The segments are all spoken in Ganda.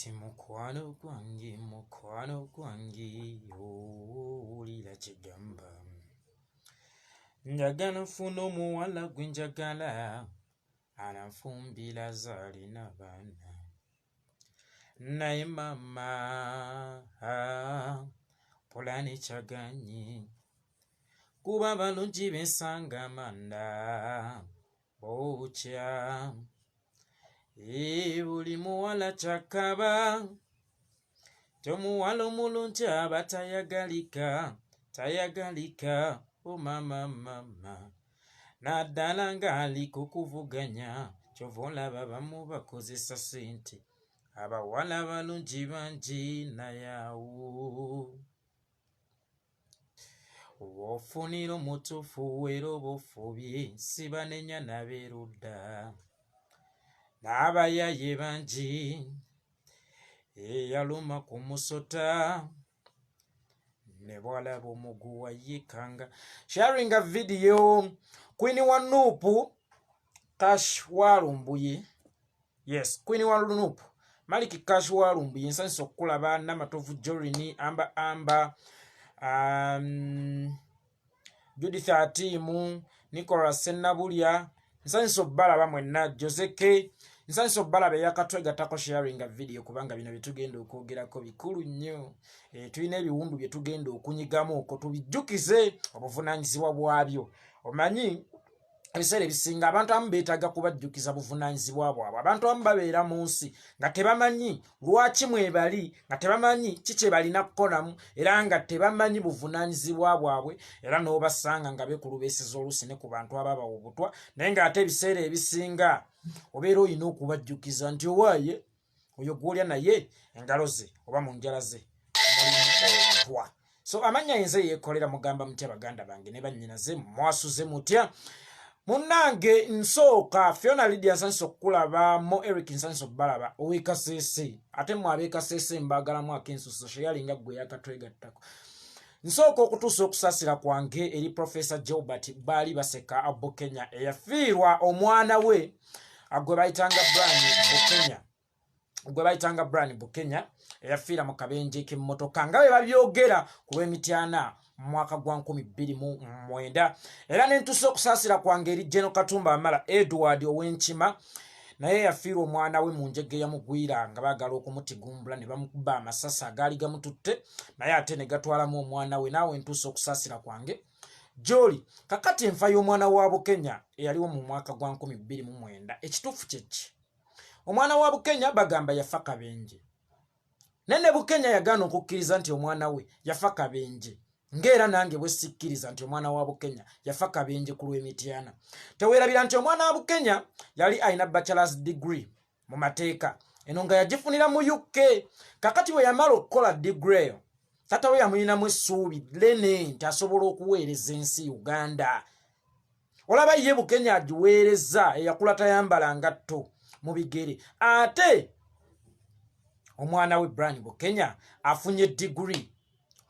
Kati mukwano gwange, mukwano gwange, owulira kyegamba. Njagala nfuna omuwala gwe njagala, ananfumbira zaalina baana. Naye mama, pulani kyaganye, kuba balungi bensanga amanda bookya. Ee, buli muwala kyakaba tomuwala omulungi aba tayagalika, tayagalika. O mama, mama, naddala ng'ali kukuvuganya, kyova olaba bamu bakozesa ssente. Abawala balungi bangi, naye awo wofunira omutuufu era oba ofubye. Sibanenya nabeerudda n'abayaye bangi, eyaluma ku musota ne bwalaba omuguwa yikanga. Sharinga video. Queen wa NUP Kash Walumbuye, yes, Queen wa NUP Maliki Kash Walumbuye, nsanyusa okukulaba. Namatovu Jorini, amba amba, Judith Atiimu, Nicolas Sennabulya, nsanyusa obbalaba mwenna. Joseke, nsanyusa obbalaba. Eyakatwegatako, sharinga video, kubanga bino byetugenda okwogerako bikulu nnyo. Tulina ebiwundu bye tugenda okunyigamu okwo tubijjukize obuvunaanyizibwa bwabyo. Omanyi ebiseera ebisinga abantu abamu beetaaga kubajjukiza buvunaanyizibwa bwabwe. Abantu abamu babeera mu nsi nga tebamanyi lwaki mwebali, nga tebamanyi ki kye balina kukolamu, era nga tebamanyi buvunaanyizibwa bwabwe, era n'obasanga nga beekulubeeseza oluusi ne ku bantu ababawa obutwa. Naye ng'ate ebiseera ebisinga obeera olina okubajjukiza nti owaaye oyo gwolya naye engalo ze oba mu njala ze mulimu obutwa. So amannya yenze yeekolera. Mugamba mutya baganda bange ne bannyinaze? Mwasuze mutya munnange? Nsooka Fiona Lydia, nsanyusa okukulaba. Mo Eric, nsanyusa okubalaba. Owekasese, ate mwe abekasese mbagalamu akensuso. Sheyalinga gwe yakatwegattako. Nsooka okutuusa okusaasira kwange eri Profesa Gilbert Baali Baseka Bukenya, eyafiirwa omwana we gwe bayitanga Brian Bukenya, gwe bayitanga Brian Bukenya, eyafiira mu kabenje k'emmotoka nga bwe babyogera ku lw'Emityana mu mwaka gwa 2009. Era ne ntuusa okusaasira kwange eri Geno Katumba Amala Edward ow'Enkima, naye yafiirwa omwana we mu njege yamugwira nga baagala okumutigumbula ne bamukuba amasasi agaali gamututte, naye ate ne gatwalamu omwana we. Naawe ntuusa okusaasira kwange gy'oli. Kakati enfa y'omwana wa Bukenya eyaliwo mu mwaka gwa 2009, ekituufu kyeki? Omwana wa Bukenya bagamba yafa kabenje, naye ne Bukenya yagaana okukkiriza nti omwana we yafa kabenje, ng'era nange bwe sikkiriza nti omwana wa Bukenya yafa kabenje ku lw'Emityana. Teweerabira nti omwana wa Bukenya yali alina bachelors degree mu mateeka, eno nga yagifunira mu UK. Kakati bwe yamala okukola degree eyo, taata we yamuyinamu essuubi ddene nti asobola okuweereza ensi Uganda. Olaba ye Bukenya agiweereza, eyakula tayambala ngatto mu bigere, ate omwana we Brian Bukenya afunye diguri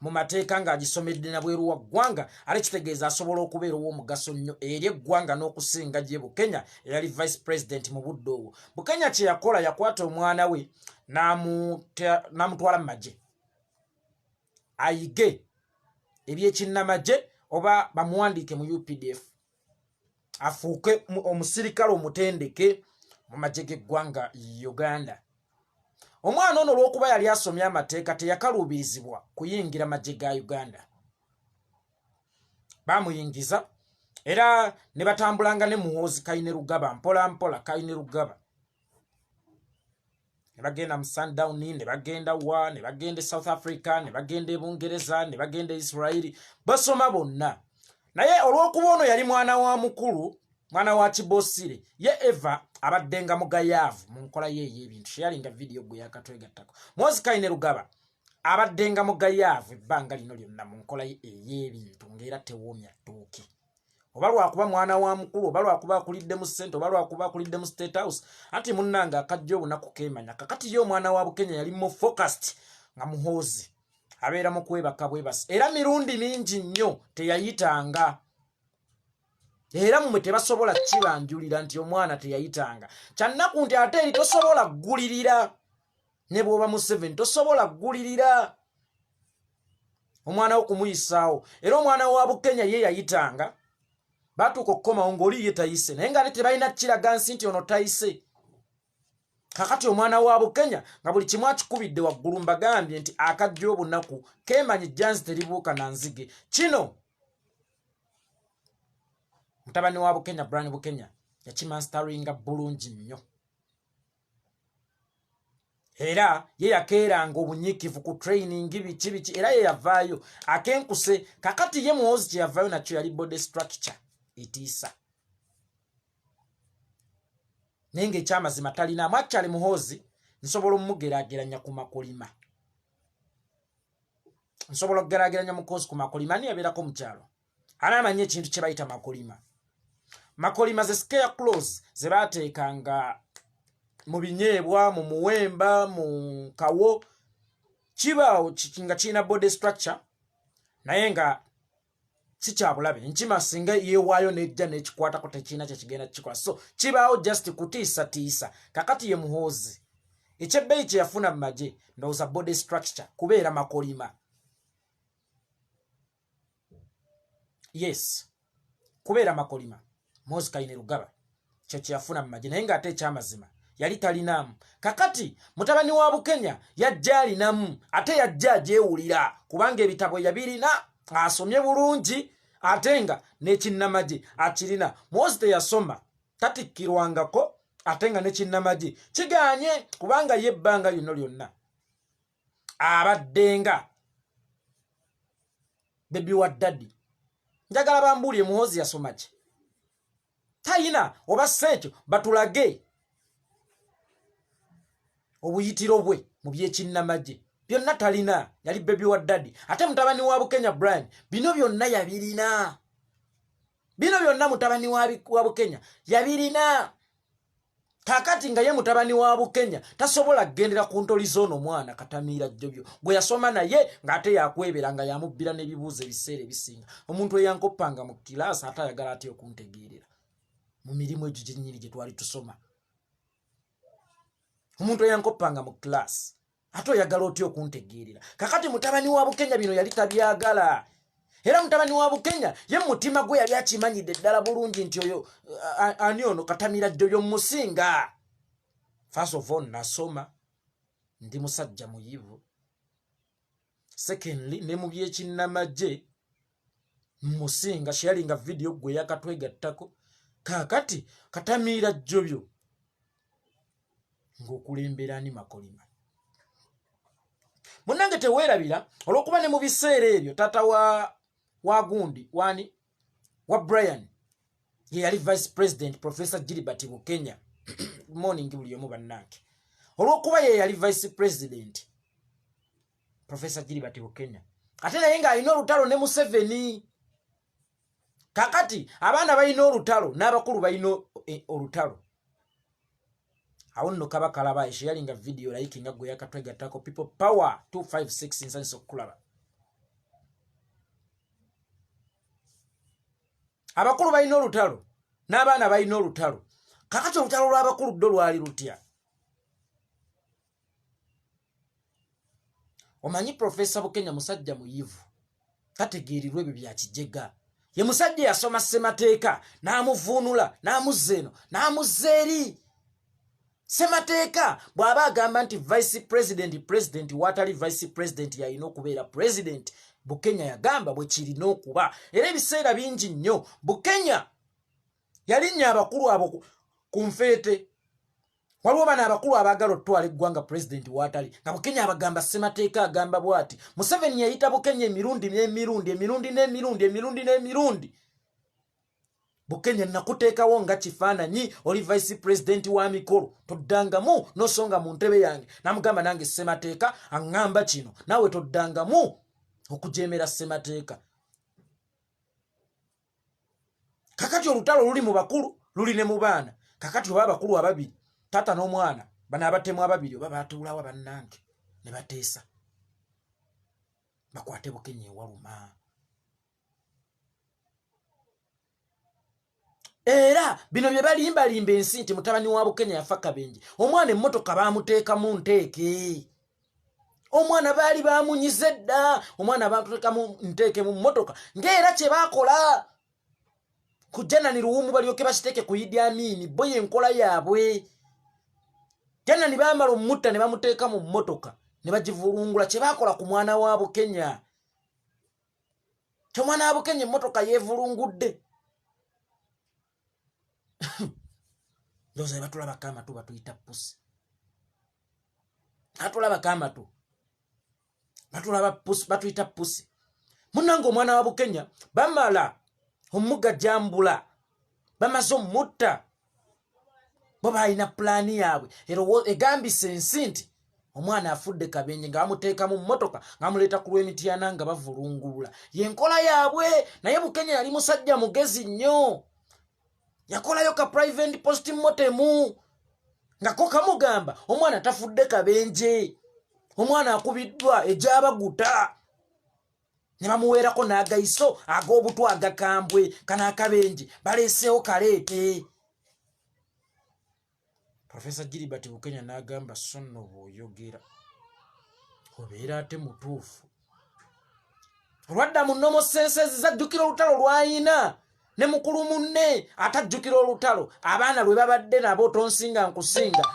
mu mateeka ng'agisomedde nabweru wa ggwanga, ate kitegeeza asobola okubeera ow'omugaso nnyo eri eggwanga n'okusinga gye Bukenya eyali vice president mu budde obwo. Bukenya kye yakola, yakwata omwana we n'amutwala mu magye ayige ebyekinnamagye, oba bamuwandiike mu UPDF, afuuke omusirikale omutendeke mu magye g'eggwanga Uganda. Omwana ono olw'okuba yali asomye amateeka, teyakaluubirizibwa kuyingira magye ga Uganda. Bamuyingiza era ne batambulanga ne Muhoozi Kainerugaba mpola mpola. Kainerugaba ne bagenda mu Sundown, ne bagenda wa, ne bagenda e South Africa, ne bagenda e Bungereza, ne bagenda e Israeli, basoma bonna. Naye olw'okuba ono yali mwana wa mukulu, mwana wa Kibosire, ye Eva abaddenga mugayaavu mu nkola ye ey'ebintu. Sheyalinga vidiyo gwe yakatwegattako. Muhoozi Kainerugaba abaddenga mugayaavu ebbanga lino lyonna mu nkola ye ey'ebintu, ng'era tewoomya ttooke, oba lwakuba mwana wa mukulu, oba lwakuba akulidde mu ssente, oba lwakuba akulidde mu State House. Anti munnange akajja obunaku keemanya. Kakati ye omwana wa Bukenya yali mu focused nga Muhoozi abeera mu kwebaka bwebasi, era mirundi mingi nnyo teyayitanga, era mmwe tebasobola kibanjulira nti omwana teyayitanga. Kyannaku nti ate eri tosobola kugulirira. Ne bw'oba Museveni tosobola kugulirira omwana wo kumuyisaawo. Era omwana wa Bukenya ye yayitanga, batuuka okukomawo ng'oli ye tayise, naye nga tebalina kukiraga nsi nti ono tayise. Kakati omwana wa Bukenya nga buli kimu akikubidde waggulu, mbagambye nti akajja obunaku keemanyi jjanzi teribuuka na nzige. Kino mutabani wa Bukenya, Brian Bukenya, yakimanstaringa bulungi nnyo, era ye yakeeranga obunyiikivu ku training biki biki, era ye yavaayo akenkuse. Kakati ye Muhoozi kye yavaayo nakyo yali body structure etiisa, naye ngaekyamazima talinaamu. Actually Muhoozi nsobola omugerageranya ku makolima, nsobola okugerageranya Muhoozi ku makolima. Ani yabeerako mukyalo ani amanyi ekintu kye bayita makolima? Makolima ze scarecrows ze baateekanga mu binyeebwa, mu muwemba, mu kawo. Kibaawo nga kirina body structure, naye nga si kyabulabe. Enkima singa yeewaayo nejja n'ekikwatako, tekirina kyekigenda kukikola. So kibaawo just kutiisatiisa. Kakati ye Muhoozi ekyebbeeyi kye yafuna mu magye, ndowooza body structure kubeera makolima. Yes, kubeera makolima. Muhoozi Kainerugaba kyo kyeyafuna mu magye, naye ng'ate ekyamazima yali talinaamu. Kakati mutabani wa Bukenya yajja alinamu, ate yajja agyewulira kubanga ebitabo yabirina, asomye bulungi, ate nga n'ekinnamagye akirina. Muhoozi teyasoma, tatikkirwangako, ate nga nekinnamagye kiganye, kubanga ye ebbanga lino lyonna abaddenga baby wa daddy. Njagala bambuulire, Muhoozi yasoma ki? Tayina. Oba si ekyo, batulage obuyitiro bwe mu byekinnamagye. Byonna talina, yali baby wa daddy. Ate mutabani wa Bukenya Brian bino byonna yabirina, bino byonna mutabani wa Bukenya yabirina. Kakati nga ye mutabani wa Bukenya tasobola kugendera ku ntoli z'ono mwana Katamiira Jjobyo gwe yasoma naye, ng'ate yakwebera nga yamubbira n'ebibuuzo ebiseera ebisinga. Omuntu eyankoppanga mu kiraasi ate ayagala atya okuntegeerera mu mirimu egyo gyennyini gye twali tusoma? Omuntu eyankoppanga mu kiraasi ate oyagala otya okuntegeerera? Kakati mutabani wa Bukenya bino yali tabyagala, era mutabani wa Bukenya ye mumutima gwe yali akimanyidde ddala bulungi nti oyo ani ono Katamira Jjoyo musinga. First of all, nasoma, ndi musajja muyivu. Secondly, ne mu byekinnamagye musinga. Sharinga video gwe yakatwegattako. Kakati Katamiira Jjobyo ng'okulembera ani makolima? Munnange, teweerabira, olw'okuba ne mu biseera ebyo taata wa gundi wani wa Brian ye yali vice president, Professor Gilbert Bukenya. Morning buli omu bannange. Olw'okuba ye yali vice president, Professor Gilbert Bukenya, ate naye ng'alina olutalo ne Museveni. Kakati abaana balina olutalo n'abakulu balina olutalo. Awo nno kaba kalaba. Esharinga video, like nga gwe yakatwegattako. People Power 256, nsanyusa okukulaba. Abakulu balina olutalo n'abaana balina olutalo. Kakati olutalo lw'abakulu ddo lwali lutya? Omanyi Profesa Bukenya musajja muyivu, tategeerirwa ebyo bya kijega. Ye musajja yasoma ssemateeka n'amuvuunula, n'amuzza eno, n'amuzza eri. Ssemateeka bw'aba agamba nti vice president, president waatali vice president yalina okubeera president, Bukenya yagamba bwe kirina okuba. Era ebiseera bingi nnyo Bukenya yalinnya abakulu abo ku nfeete. Waliwo bano abakulu abaagala otutwala eggwanga pulezidenti waatali, nga Bukenya abagamba ssemateeka agamba bwati. Museveni yayita Bukenya emirundi n'emirundi, emirundi n'emirundi, emirundi n'emirundi. Bukenya, nakuteekawo nga kifaananyi, oli vice president wa mikolo, toddangamu nosonga mu ntebe yange. Namugamba, nange ssemateeka aŋŋamba kino, naawe toddangamu okujeemera ssemateeka. Kakati olutalo luli mu bakulu, luli ne mu baana. Kakati oba abakulu ababiri, taata n'omwana, bano abatemu ababiri, oba batuulawa bannange ne bateesa bakwate Bukenya ewaluma. Era bino bye balimbalimba ensi nti mutabani wa Bukenya yafa kabenje, omwana emmotoka baamuteekamu nteeke, omwana baali bamunyize dda, omwana bamuteekamu nteeke mu mmotoka, ng'era kye baakola ku Janani Luwumu balyoke bakiteeke ku Idi Amini, bo y'enkola yaabwe. Janani baamala omutta ne bamuteeka mu mmotoka ne bagivulungula, kye baakola ku mwana wa Bukenya. Kyomwana wa Bukenya emmotoka yeevulungudde. Ndowooza batulabako amatu batuyita pusi, atulabako amatu batulaba pusi, batuyita pusi. Munange omwana wa Bukenya bamala omugajambula, bamaze omutta, bo balina pulaani yaabwe egambisa ensi nti omwana afudde kabenje nga bamuteeka mu mmotoka nga bamuleeta ku lw'emityana nga bavulungulula, yenkola yaabwe. Naye Bukenya yali musajja mugezi nnyo, yakolayo ka private post mortem nga ko kamugamba omwana tafudde kabenje, omwana akubiddwa egyabaguta, ne bamuweerako n'agayiso ag'obutwa agakambwe, kano akabenje baleeseewo kaleete. Profesa Gilbert Bukenya n'agamba, so nno bw'oyogera obeera ate mutuufu. Olwadda mu nomo sensezi zajjukira olutalo lw'ayina ne mukulu munne atajjukira olutalo abaana lwe babadde nabo, tonsinga nkusinga.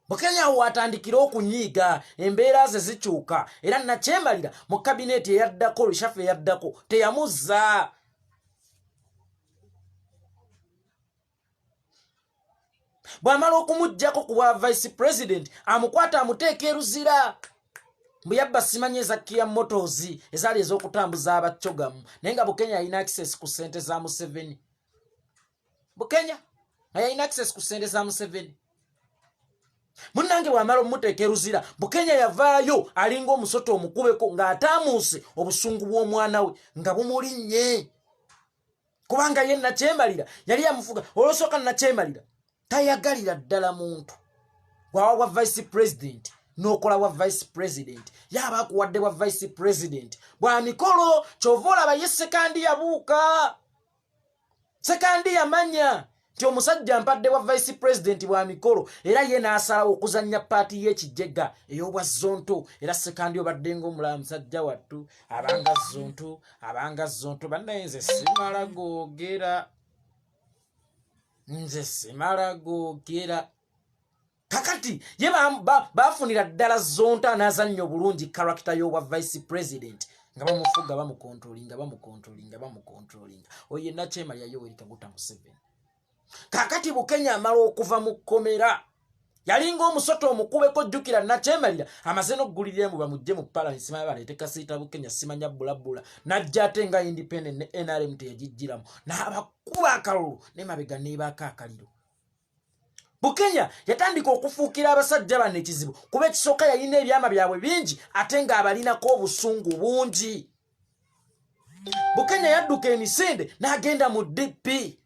Bukenya awo watandikira okunyiiga, embeera ze zikyuka, era nakyemalira mu kabineeti eyaddako, rishafu eyaddako, teyamuzza. Bw'amala okumuggyako ku bwa vice president, amukwata amuteeka eruzira mbu yabba simanyi eza Kia Motors ezaali ez'okutambuza abacogamu, naye nga Bukenya yalina access ku ssente za Museveni. Bukenya nga yalina access ku ssente za Museveni. Munnange bw'amala omuteeka eruzira, Bukenya yavaayo alinga omusota omukubeko ng'ataamuuse obusungu bw'omwana we nga bumulinnye, kubanga ye nakyemalira yali yamufuga. Olwosooka nakyemalira tayagalira ddala muntu gwawa bwa vice president n'okola bwa vice president, yaaba akuwadde bwa vice president bwa mikolo. Kyova olaba ye Sekandi yabuuka, Sekandi yamanya nti omusajja mpadde bwa vice president bwa mikolo, era ye n'asalawo okuzannya paati y'ekijega ey'obwa zonto. Era Sekandi obadde ng'omulaba musajja wattu abanga zonto, abanga zonto. Bannaye nze simala googera, nze simala googera. Kakati ye bafunira ddala zonto anaazannya obulungi karakita y'obwa vice president, nga bamufuga, bamukontrolinga, bamukontrolinga, bamukontrolinga. Oyo yenna kyemalya Yoweri Kaguta Museveni. Kakati Bukenya amala okuva mu kkomera, yalinga omusota omukubeko. Jjukira nakyemalira amaze n'okugulira emu bamugje mu palamenti, simanya baleete Kasiita Bukenya, simanya bulabula, najja ate nga independent ne NRM teyagijjiramu, n'abakuba akalulu nemabega nebaako akaliro. Bukenya yatandika okufuukira abasajja bano ekizibu, kuba ekisooka yalina ebyama byabwe bingi ate ng'abalinako obusungu bungi. Bukenya yadduka emisinde n'agenda mu DP,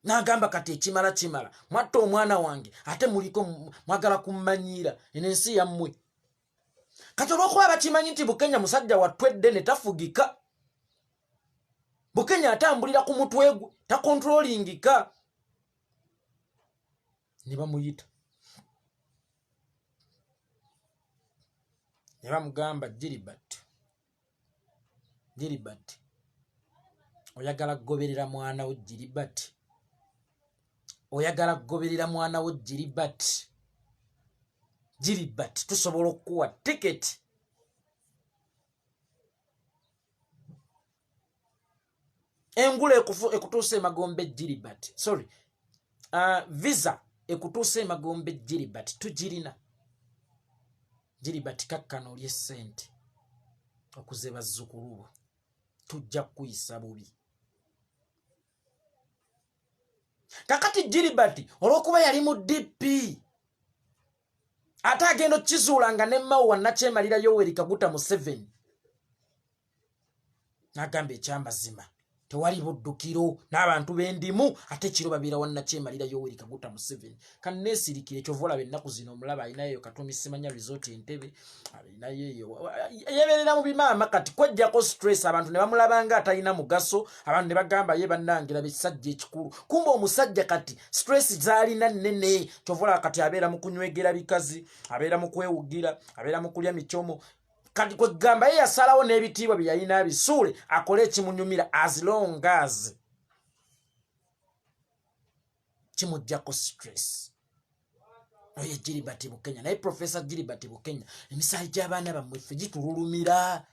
n'agamba kati ekimala kimala, mwatta omwana wange ate muliko mwagala kummanyiira, eno ensi yammwe. Kati olw'okuba bakimanyi nti Bukenya musajja wattu eddene tafugika, Bukenya atambulira ku mutwe gwe, takontrolingika, ne bamuyita ne bamugamba, Gilbert, Gilbert, oyagala kugoberera mwana wo? Gilbert, oyagala kugoberera mwana wo? Gilbert, Gilbert, tusobola okukuwa tiketi. Engula ekutuusa emagombe, Gilbert, sorry, visa ekutuusa emagombe, Gilbert, tugirina. Gilbert, kakkana olye essente okuze bazzukulu bo, tujja kukuyisa bubi. Kakati Gilbert olw'okuba yali mu DP, ate agenda okukizuula nga ne Mao wa nakyemalira Yoweri Kaguta Museveni, n'agamba ekyamazima Tewali buddukiro n'abantu b'endimu, ate kiro babeera wannakyemalira Yoweri Kaguta Museveni. Kanneesirikire, kyova olaba ennaku zino omulaba alinayo eyo Katumi simanya resort Entebe, alinayo eyo yebeerera mu bimaama. Kati kwejjako stress, abantu ne bamulaba nga atalina mugaso, abantu ne bagamba ye bannange laba ekisajja ekikulu. Kumba omusajja kati stress z'alina nnene, kyova olaba kati abeera mu kunywegera bikazi, abeera mu kwewugira, abeera mu kulya micomo. Kati kwegamba ye yasalawo n'ebitiibwa bye yalina abisuule akole ekimunyumira, as long as kimuggyako stress. Oyo Gilbert Bukenya. Naye Profesa Gilbert Bukenya, emisaayi gy'abaana bammwe ffe gitululumira.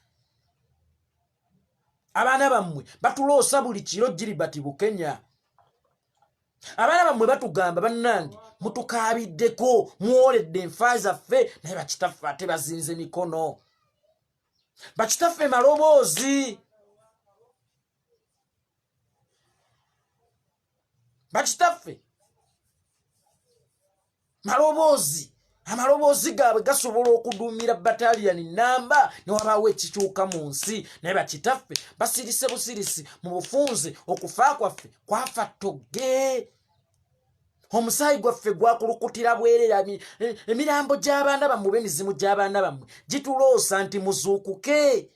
Abaana bammwe batuloosa buli kiro. Gilbert Bukenya, abaana bammwe batugamba, bannange mutukaabiddeko, mwoledde enfa zaffe, naye bakitaffe ate bazinze mikono, bakitaffe maloboozi, bakitaffe maloboozi. Amaloboozi gaabwe gasobola okuduumira bataliyani namba ne wabaawo ekikyuka mu nsi, naye bakitaffe basirise busirisi mu bufunze. Okufa kwaffe kwafa ttogge, omusaayi gwaffe gwakulukutira bwerera. Emirambo gy'abaana bammwe oba emizimu gy'abaana bammwe gituloosa nti muzuukuke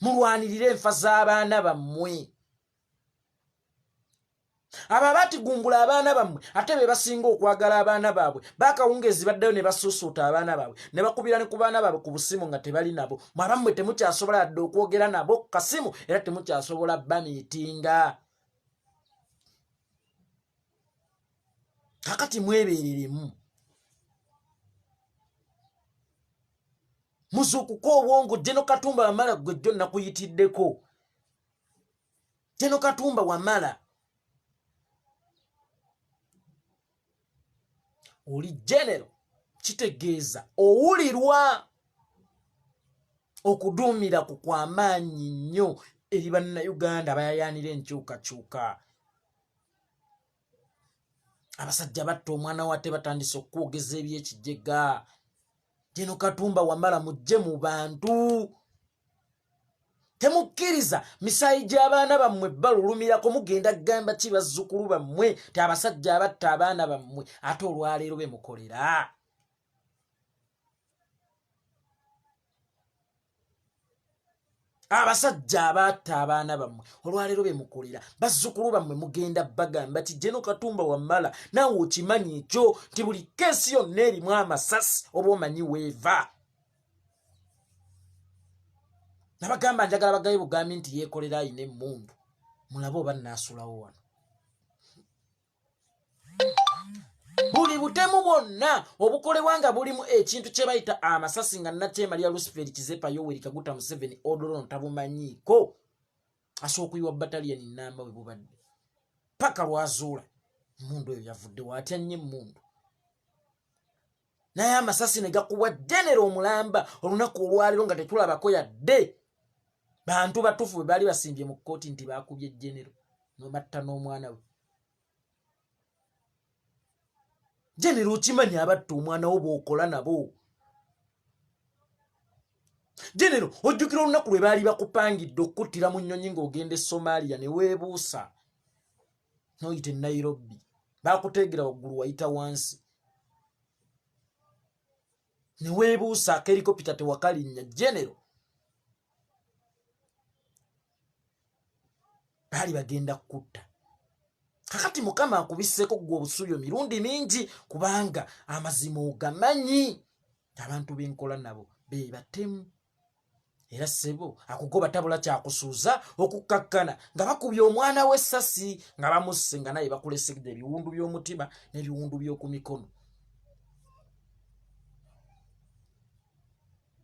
mulwanirire enfa z'abaana bammwe. Abo abatigumbula abaana bammwe ate be basinga okwagala abaana baabwe. Bakawungeezi baddayo ne basuusuuta abaana baabwe, ne bakubira ne ku baana baabwe ku busimu nga tebali nabo. Mwe abammwe temukyasobola yadde okwogera nabo ku kasimu, era temukyasobola bamiitinga. Kakati mwebeereremu, muzuukuke obwongo. Jeno Katumba Wamala, gwe jjo nakuyitiddeko. Jeno Katumba Wamala, oli genero, kitegeeza owulirwa okuduumira ku kwamaanyi nnyo eri Bannayuganda abayayaanira enkyukakyuka. Abasajja batta omwana wa ate batandise okukwogeza ebyekijega. Jeno Katumba Wamala, mujje mu bantu, temukkiriza misaayi gy'abaana bammwe balulumirako. Mugenda kugamba ki bazzukulu bammwe ti abasajja abatta abaana bammwe ate olwaleero bemukolera? Abasajja abatta abaana bammwe olwaleero bemukolera, bazzukulu bammwe mugenda bagamba ti? Jeno Katumba Wamala, naawe okimanyi ekyo nti buli keesi yonna erimu amasasi oba omanyi weeva. Nabagamba njagala bagabe bugambi nti yeekolera ayina emmundu, mulabe oba naasulawo wano. Buli butemu bwonna obukolebwa nga bulimu ekintu kye bayita amasasi nga nakyemalira Luciferi Kizepa Yoweri Kaguta Museveni odolono tabumanyiiko, asobola okuyiwa bataliyani namba bwe bubadde paka lwazuula emundu eyo yavudde waatya nnyo emmundu. Naye amasasi ne gakubwa genero omulamba olunaku olwaliro nga tetulabako yadde bantu batuufu bwe baali basimbye mu kkooti nti baakubye genero nobatta n'omwana we. Genero, okimanyi abatta omwana wo bw'okola nabo? Genero, ojjukira olunaku lwe baali bakupangidde okukuttira mu nnyonyi ng'ogenda e Somalia ne weebuusa n'oyita e Nairobi, bakuteegera waggulu wayita wansi ne weebuusa akerikopita tewakalinnya. Genero, baali bagenda kukutta. Kakati Mukama akubisseeko ggwe obusuubi emirundi mingi, kubanga amazima ogamanyi, abantu benkola nabo be batemu. Era ssebo akugoba tabula kyakusuuza okukkakkana nga bakubye omwana w'essasi nga bamusse, nga naye bakulesedde ebiwundu by'omutima n'ebiwundu by'oku mikono.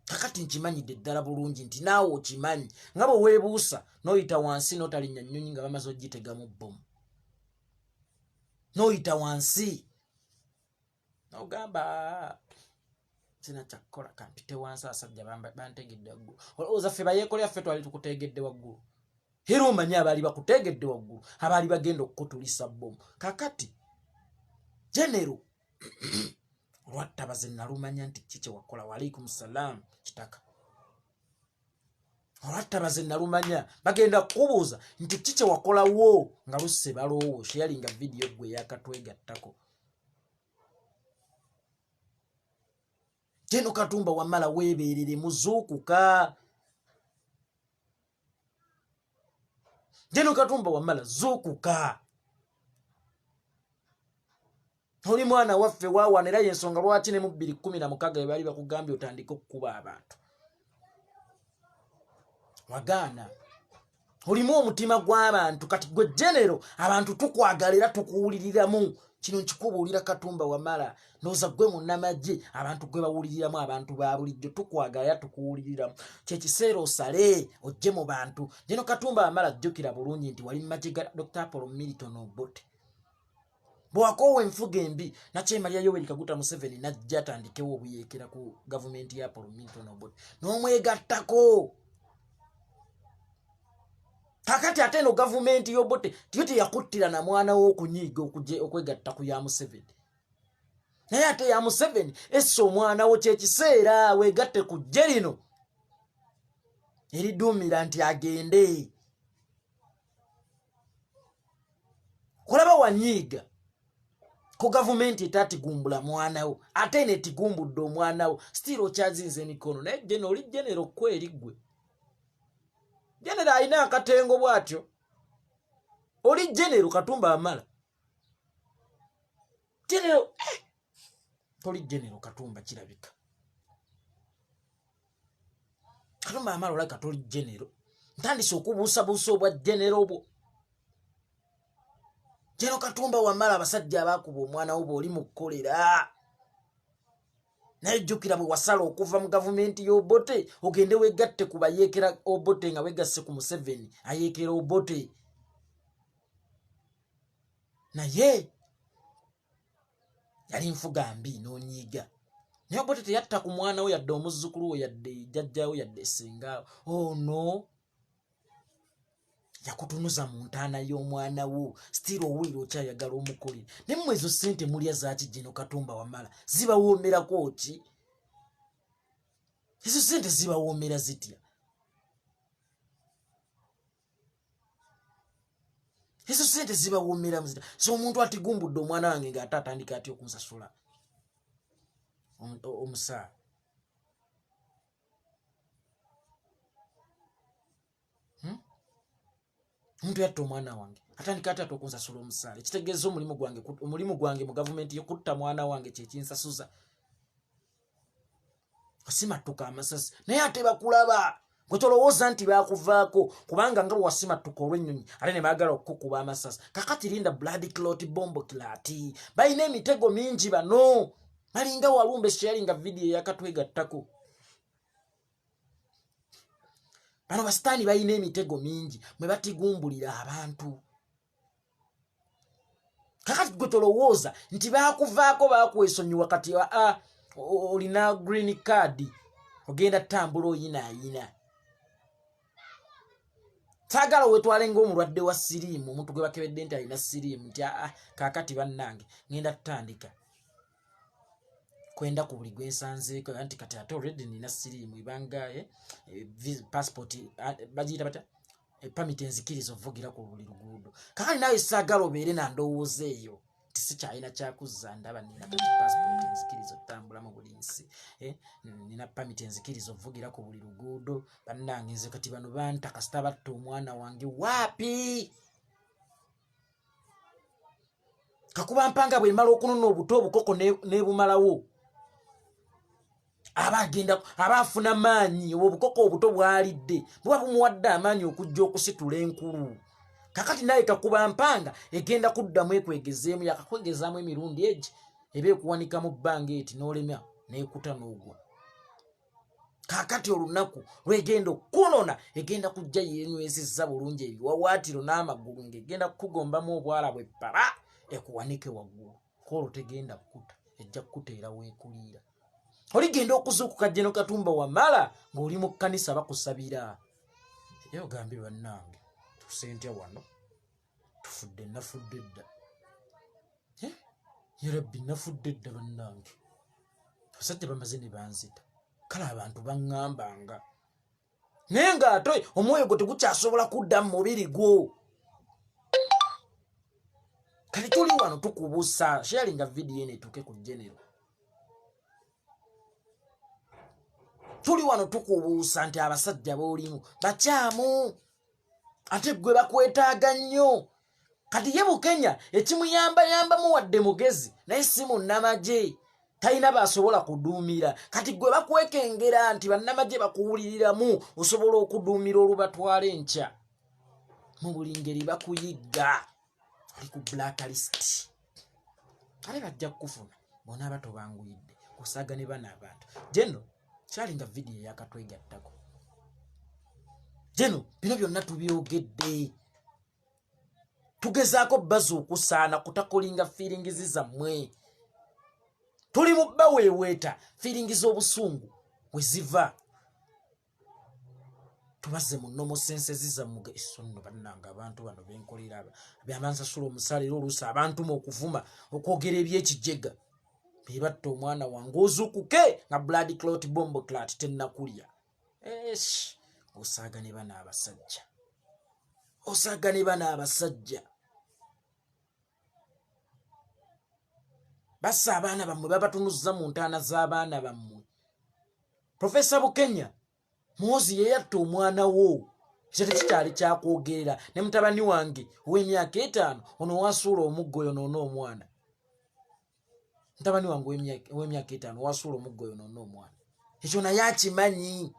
Kakati nkimanyidde ddala bulungi nti naawe okimanyi nga bwe weebuusa n'oyita wansi n'otalinnya nnyonyi nga bamaze ogitegamu bbomu, n'oyita wansi nogamba sina kyakukola kampite wansi, abasajja bantegedde waggulu. Olowooza ffe bayeekolera ffe twali tukutegedde waggulu? Era omanyi abaali bakutegedde waggulu, abaali bagenda okukutulisa bbomu. Kakati genero olwattabaze nalumanya nti ki kyewakola. Waalaikum salaamu kitaka. Olwattabaze nalumanya bagenda kukubuuza nti ki kye wakolawo nga lusse baloowo. Sharinga vidiyo gwe yakatwegattako. Jeno Katumba Wamala weebeerere muzuukuka. Jeno Katumba Wamala zuukuka. Oli mwana waffe wawana era yensonga lwaki ne mu 2016 bwe baali bakugambye otandike okukuba abantu wagaana. Olimu omutima gw'abantu kati gwe genero abantu tukwagala era tukuwuliriramu. Kino nkikubuulira Katumba Wamala, ndowooza gwe munnamagye abantu gwe bawuliriramu, abantu ba bulijjo tukwagala era tukuwuliriramu. Kyekiseera osale ojje mu bantu. Geno Katumba Wamala, jjukira bulungi nti wali mu magye ga Dr. Apollo Milton Obote. Bw'akoowa enfuga embi nakyemalira Yoweri Kaguta Museveni n'ajja atandikewo obuyeekera ku gavumenti ya Apollo Milton Obote n'omwegattako. Kakati ate eno gavumenti y'Obote tiyo teyakuttira na mwana we okunyiiga okwegatta ku ya Museveni, naye ate ya Museveni essa omwana wo. Kyekiseera weegatte ku ggye lino eriduumira nti agende kulaba wanyiiga ku gavumenti etatigumbula mwana wo, ate eno etigumbudde omwana wo, still okyazinza emikono. Naye geno oli genero kweri ggwe genero alina akatengo bw'atyo. Oli genero Katumba Amala genero toli genero Katumba kirabika Katumba Amala olabika toli genero. Ntandise okubuusabuusa obwa genero bwo. Geno Katumba Wamala, abasajja abakuba omwana wo bw'oli mu kukolera, naye jjukira bwe wasala okuva mu gavumenti y'Obote ogende wegatte ku bayeekera Obote nga wegasse ku Museveni ayeekera Obote, naye yali nfuga mbi n'onyiiga. Naye Obote teyatta ku mwana we yadde omuzzukulu we yadde jjajjawe yadde ssenga ono. Yakutunuza mu ntaana y'omwana wo, still owulira okyayagala omukolere. Naye mmwe ezo ssente mulya zaaki? Gino Katumba Wamala zibawoomerako ki? Ezo ssente zibawoomera zitya? Ezo ssente zibawoomera zitya? So omuntu atigumbudde omwana wange ng'ate atandika atya okunsasula omusaala? Omuntu yatta omwana wange atandika ate ate okunsasula omusaala? Ekitegeeza omulimu gwange mu gavumenti yekutta mwana wange kyekinsasuza. Osimattuka amasasi naye ate bakulaba. Gwe tolowooza nti bakuvaako, kubanga nga bwe wasimattuka olw'ennyonyi ate ne baagala okukukuba amasasi. Kakati linda blood clot bombo clat. Balina emitego mingi bano, balinga walumbe. Sharinga vidiyo eyakatwegattako. Bano basitaani balina emitego mingi mwe batigumbulira abantu. Kakati gwe tolowooza nti bakuvaako, bakwesonyiwa. Kati aa olina green card, ogenda tambula oyinaayina. Saagala wetwale ngaomulwadde wa siriimu, omuntu gwe bakebedde nti alina siriimu, nti aa kakati bannange ngenda tutandika kwenda ku buli gwensanzeeko nti kati ate already nina siriimu ebanga passport bagiyita batya, permit enzikiriza ovugira ku buli luguudo. Kakati nawe saagala obeere na ndowooza eyo nti sikyalina kyakuzza, ndaba nina kati passport enzikiriza otambula mu buli nsi, nina permit enzikiriza ovugira ku buli luguudo. Bannange nze kati bano banta kasita batta omwana wange waapi. Kakuba mpanga bwemala okunona obuto obukoko nebumalawo, aba agenda aba afuna maanyi. Obwo obukoko obuto bwalidde buba bumuwadde amaanyi okujja okusitula enkulu. Kakati naye kakuba mpanga egenda kuddamu ekwegezeemu. Yakakwegezaamu emirundi egi eba ekuwanika mu bbanga eti n'olemya n'ekuta n'ogwa. Kakati olunaku lwegenda okukunona egenda kujja yenywezezza bulungi ebiwawaatiro n'amagulu, ng'egenda kukugombamu obwala bwe ppaba ekuwanike waggulu. Kwolwo tegenda kukuta, ejja kukuteera weekuliira. Oligenda okuzuukuka Jeno Katumba Wamala ng'oli mu kkanisa bakusabira, era ogambye bannange tusentya wano tufudde, nafudde dda yarabbi, nafudde dda bannange, abasajja bamaze ne banzita. Kale abantu baŋŋambanga. Naye ng'ate omwoyo gwo tegukyasobola kudda mu mubiri gwo. Kati tuli wano tukubusa sharinga vidiyo eno etuuke ku genero. Tuli wano tukubuusa nti abasajja b'olimu bakyamu, ate gwe bakwetaaga nnyo. Kati ye Bukenya ekimuyambayambamu wadde mugezi, naye si munnamagye, talina basobola kuduumira. Kati gwe bakwekengera nti bannamagye bakuwuliriramu, osobola okuduumira olubatwala enkya. Mu buli ngeri bakuyigga, oli ku blacklist, ate bajja kukufuna bonaaba tobanguyidde osaaga ne bano abantu. Jeno kyalinga vidiyo eyakatwegattako. Jeno bino byonna tubyogedde, tugezaako bazuukusaana kutakolinga fiiringizi zammwe. Tuli mu baweeweeta fiiringi z'obusungu we ziva, tubazze mu nomo sensezi zammwe. Eso nno bannange, abantu bano benkolera abansasula omusaala, era oluusi abantuma okuvuma, okwogera ebyekijega, be batta omwana wange. Ozuukuke nga blood clot bombo clat tennakulya. Esh, osaaga ne bano abasajja, osaaga ne bano abasajja bassa abaana bammwe, babatunuzza mu ntaana z'abaana bammwe. Profesa Bukenya, Muhozi yeyatta omwana wo, ekyo tekikyali kyakwogerera. Ne mutabani wange ow'emyaka 5 ono wasuula omuggo oyo noona omwana. Mutabani wange ow'emyaka 5 wasuula omuggo oyo noona omwana, ekyo naye akimanyi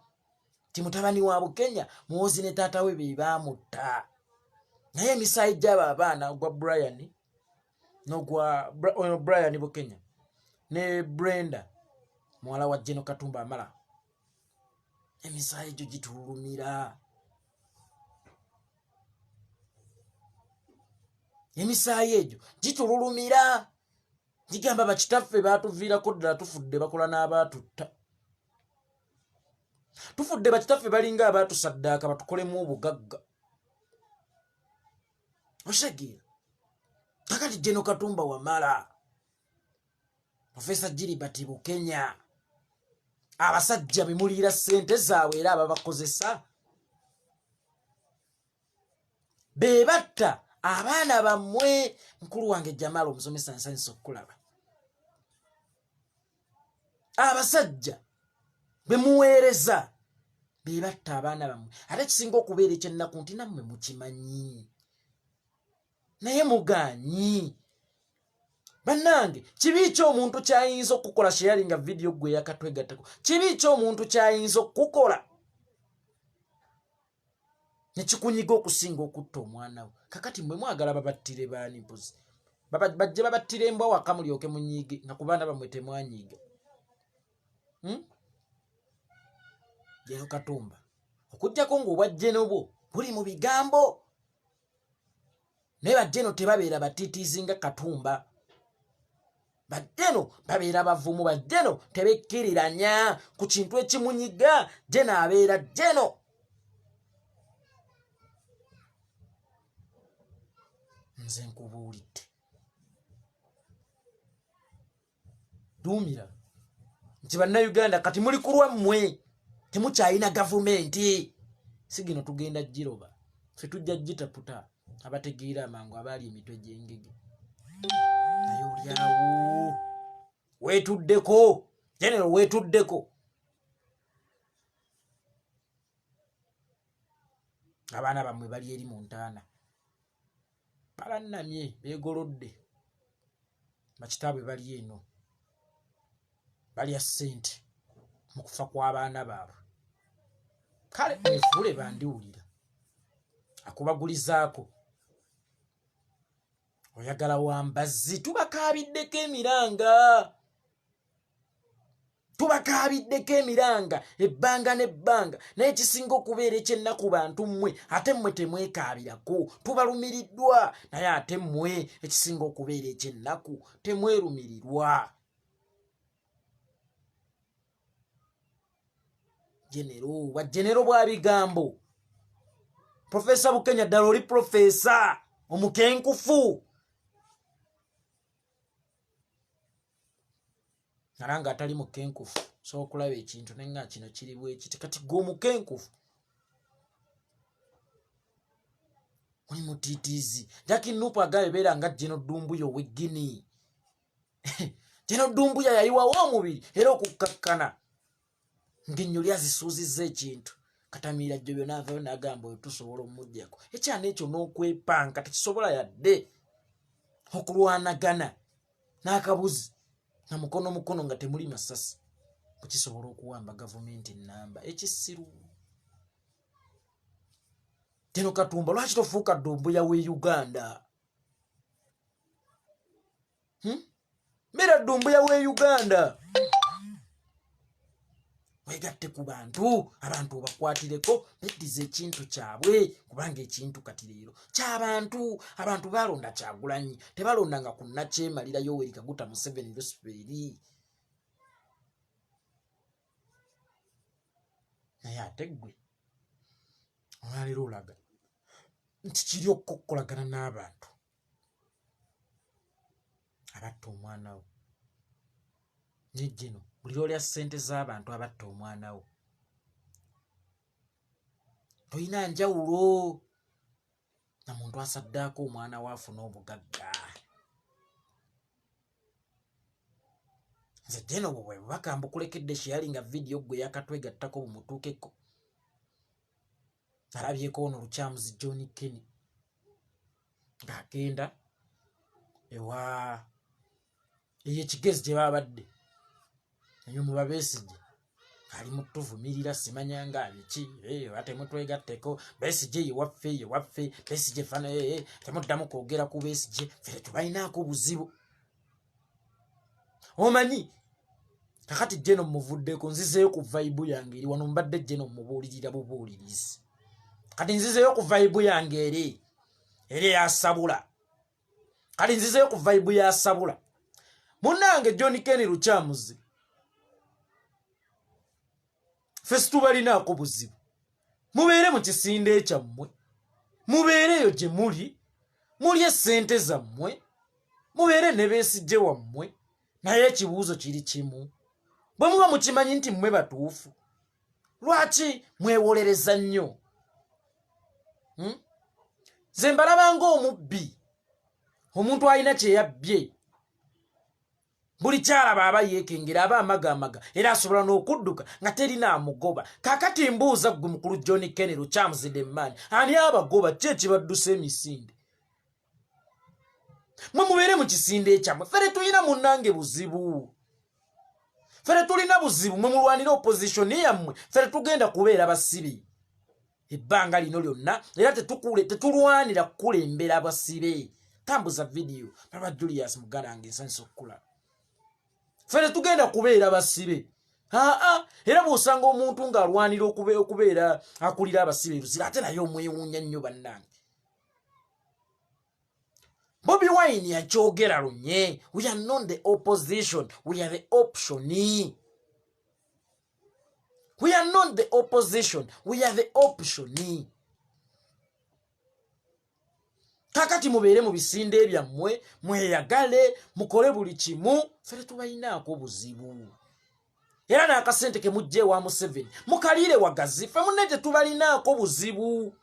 ti mutabani wa Bukenya Muhozi ne taata we be baamutta. Naye emisaayi gy'abo abaana, ogwa Brian n'ogwa ono Brian Bukenya ne Brenda muwala wa Jeno Katumba Amala, emisaayi egyo gitulumira, emisaayi egyo gitululumira, gigamba bakitaffe baatuviirako ddala, tufudde bakola n'abaatutta, tufudde bakitaffe balinga abaatusaddaaka batukolemu obugagga. Osegeera? Kakati Jeno Katumba Wamala, Profesa Gilbert Bukenya, abasajja bemuliira ssente zaabwe era ababakozesa be batta abaana bammwe. Mukulu wange Jamala omusomesa, nsanyusa okukulaba. Abasajja bemuweereza be batta abaana bammwe, ate kisinga okubeera ekyennaku nti nammwe mukimanyi naye mugaanyi. Bannange, kibi ki omuntu kyayinza okukola? Sharinga vidiyo gwe yakatwegattako. Kibi ki omuntu kyayinza okukola nekikunyiga okusinga okutta omwana we? Kakati mwe mwagala babattire baani? Mpozi bajje babattire embwa waka mulyoke munyiige, nga ku baana bammwe temwanyiiga. Jeno Katumba, okugjako ng'obwa jeno bwo buli mu bigambo, naye bajeno tebabeera batitiizi nga Katumba. Bajeno babeera bavumu, bajeno tebekkiriranya ku kintu ekimunyiga. Jeno abeera jeno. Nze nkubuulidde, duumira nti bannayuganda kati muli ku lwammwe, temukyalina gavumenti. Si gino tugenda giroba, ffe tujja gitaputa. Abategeera amangu abaali emitwe gy'engege, naye olyawo weetuddeko. Genero, weetuddeko. Abaana bammwe bali eri mu ntaana, balannamye, beegolodde, bakitaabwe bali eno balya ssente mu kufa kw'abaana baabwe. Kale mwefuule bandiwulira akubagulizaako oyagala wambazi. Tubakaabiddeko emiranga, tubakaabiddeko emiranga ebbanga n'ebbanga, naye ekisinga okubeera ekyennaku, bantu mmwe ate mmwe temwekaabirako. Tubalumiriddwa, naye ate mmwe ekisinga okubeera ekyennaku temwerumirirwa. Genero bwa genero bwa bigambo. Profesa Bukenya, ddala oli profesa omukenkufu, nalanga atali mukenkufu. Sobola okulaba ekintu naye nga kino kiri bwekiti. Kati gwe omukenkufu. Oli mutiitiizi. Jaki Nupu agambye beera nga Jeno Dumbuya ow'e Guinea. Jeno Dumbuya yayiwawo omubiri era okukkakkana ng'ennyo lyazisuuzizza ekintu. Katamiira jjo byona avayo n'agamba oyo tusobola omuggyako. Ekyana ekyo n'okwepanka tekisobola yadde okulwanagana n'akabuzi na mukono mukono nga temuli masasi bwe kisobola okuwamba gavumenti ennamba ekisiru. Teno Katumba lwaki tofuuka Dumbuya we Uganda? Hmm? Mera Dumbuya we Uganda. Wegatte ku bantu, abantu obakwatireko beddize ekintu kyabwe kubanga ekintu kati leero ky'abantu. Abantu balonda Kyagulanyi, tebalondanga ku nnakyemalira Yoweri Kaguta Museveni Lusiferi. Naye ate ggwe olwaleero olaga nti kiri okukokkolagana n'abantu abatta omwana wo nejjino buli lwolya ssente z'abantu abatta omwana wo tolina njawulo na muntu asaddaako omwana we afune obugagga. Nze jeno obwo bwe bubaka mbukulekedde sharinga vidiyo gwe yakatwegattako bumutuukeko. Nalabyeko ono Lukyamuzi John Kenny ng'agenda ewa eyo ekigezi gye babadde eyo mu Babesigye ali mu tuvumirira simanya nga biki eh, oba temutwegatteko Besigye ye waffe ye waffe Besigye fana eh, eh, temuddamu kwogera ku Besigye ffe tetubalinaako buzibu. Omanyi kakati jeno muvuddeko nzizeeyo ku vaibu yange eri wano mbadde jeno mubuulirira bubuulirizi kati nzizeeyo ku vaibu yange eri eri eyasabula kati nzizeeyo ku vaibu yasabula munnange John Ken Lukyamuzi ffe situbalinaako buzibu mubeere mu kisinde kyammwe mubeere eyo gye muli mulye ssente zammwe mubeere ne Besigye wammwe naye ekibuuzo kiri kimu bwe muba mukimanyi nti mmwe batuufu lwaki mwewolereza nnyo? Nze mbalaba ng'omubbi omuntu alina kye yabbye buli kyalaba aba yeekengera aba amagamaga era asobola n'okudduka nga terina amugoba. Kaakati mbuuza ggwe mukulu John Kenny Lukyamuzi the man, ani abagoba? Ki ekibaddusa emisinde? Mwe mubeere mu kisinde kyammwe, ffe tetulina munnange buzibu, ffe tetulina buzibu. Mwe mulwanire opposition yammwe, ffe tetugenda kubeera basibe ebbanga lino lyonna era tetulwanira kukulembera basibe. Tambuza vidiyo baba Julius muganda wange nsanyusa okukula. Ffe tetugenda kubeera basibe aa era bw'osanga omuntu ng'alwanira okubeera akulira abasibe eruzira ate naye omwewuunya nnyo bannange. Bobi Wine yakyogera lunye, we are not the opposition, we are the option. We are not the opposition, we are the option. Kakati mubeere mu bisinde byammwe mweyagale mukole buli kimu ffe tetubalinaako buzibu era n'akasente ke mujja ewa Museveni mukaliire wagazi ffe munne tetubalinaako buzibu.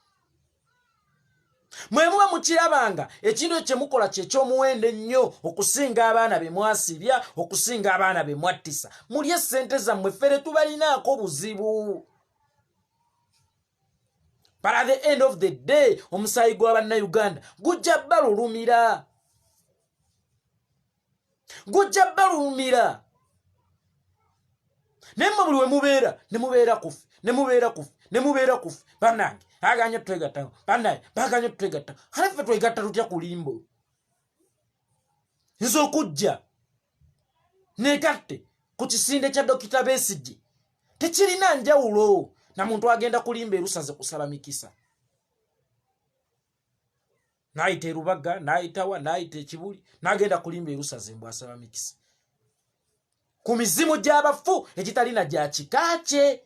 Mwe muba mukirabanga ekintu ekyo kyemukola kyeky'omuwendo ennyo okusinga abaana be mwasibya okusinga abaana be mwattisa mulye ssente zammwe ffe tetubalinaako buzibu. But at the end of the day omusaayi gwa bannayuganda gujja balulumira gujja balulumira naye mmwe buli we mubeera ne mubeera kufe ne mubeera kufe ne mubeera kufe bannange baganye twegatta bannange baganye twegatta kale ffe twegatta tutya ku limbo nze okujja negatte ku kisinde kya Dokita Besigye tekirina njawulo na muntu agenda kulimba erusaze kusaba mikisa n'ayita erubaga n'ayitawa n'ayita ekibuli n'agenda kulimba erusaze mbu asaba mikisa ku mizimu gy'abafu egitalina gya kika kye.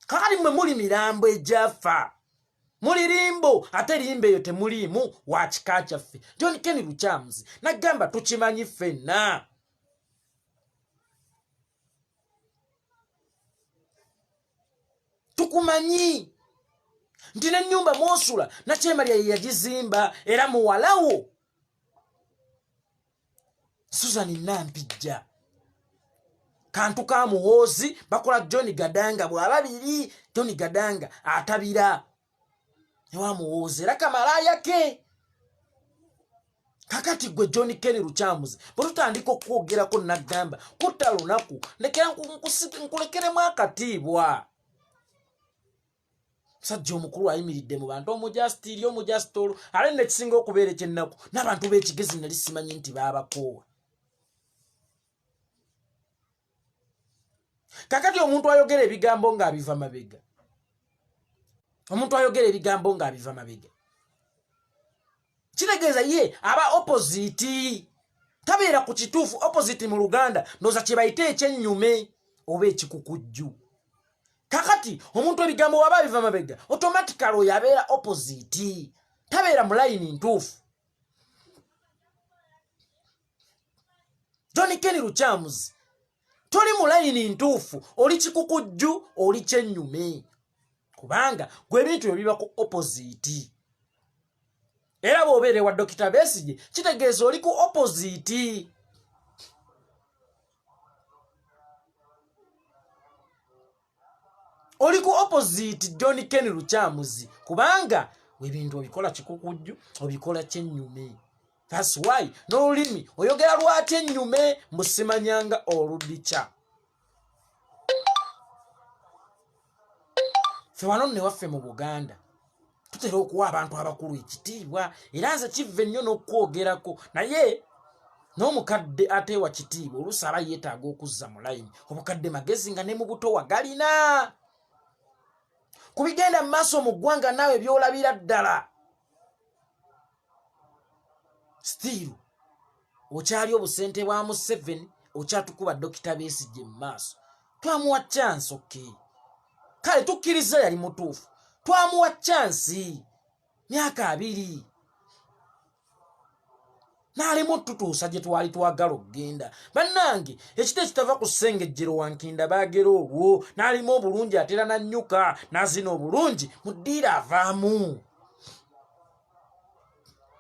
Kakati mmwe muli mirambo egyafa muli limbo ate limbo eyo temuliimu wa kika kyaffe. John Ken Lukyamuzi nagamba tukimanyi ffenna. Tukumanyi Nti n'ennyumba mwosula Nakyemalira ye yagizimba, era muwalawo Susan Nampijja kantu ka Muhoozi bakola John Gadanga bw'ababiri. John Gadanga atabira ewa Muhoozi era kamalaaya ke. Kakati gwe John Ken Lukyamuzi, bwe tutandika okukwogerako nagamba kutta lunaku, ndekera nkulekeremu akatiibwa. Musajja omukulu ayimiridde mu bantu, omujasitiiri, omujasitolo, ale nekisinga okubeera ekyennaku n'abantu b'ekigezi nali simanyi nti baabakoowa. Kakati omuntu ayogera ebigambo ng'abiva mabega, omuntu ayogera ebigambo ng'abiva mabega, kitegeeza ye aba opposite, tabeera ku kituufu. Opposite mu Luganda ndowooza kye bayita ekyennyume oba ekikukujju. Kakati omuntu ebigambo waba abiva mabega, automatically oyo abeera opposite, tabeera mu layini ntuufu. John Ken Lukyamuzi, toli mu layini ntuufu, oli kikukujju, oli kyennyume, kubanga gwe ebintu byo biba ku opposite. Era bw'obeera ewa Dokita Besigye, kitegeeza oli ku opposite. Oli ku opposite John Ken Lukyamuzi, kubanga ebintu obikola kikukujju, obikola kyennyume. That's why n'olulimi oyogera lwaki ennyume, mbusimanyanga oludikya. Ffe wano nne waffe mu Buganda tutera okuwa abantu abakulu ekitiibwa, era nze kivve nnyo n'okukwogerako, naye n'omukadde ateewa kitiibwa oluusi aba yeetaaga okuzza mu layini. Obukadde magezi nga ne mu buto wagalina ku bigenda mu maaso mu ggwanga, naawe by'olabira ddala. Still okyali obusente bwa Museveni, okyatukuba Dokita Besigye mu maaso. Twamuwa chance, okay, kale tukkiriza yali mutuufu, twamuwa chance myaka 20 n'alimu tutuusa gye twali twagala okugenda. Bannange, ekiti ekitava ku ssengejjero wankinda baagera olwo n'alimu obulungi, atera nannyuka n'azina obulungi mu ddiiro avaamu.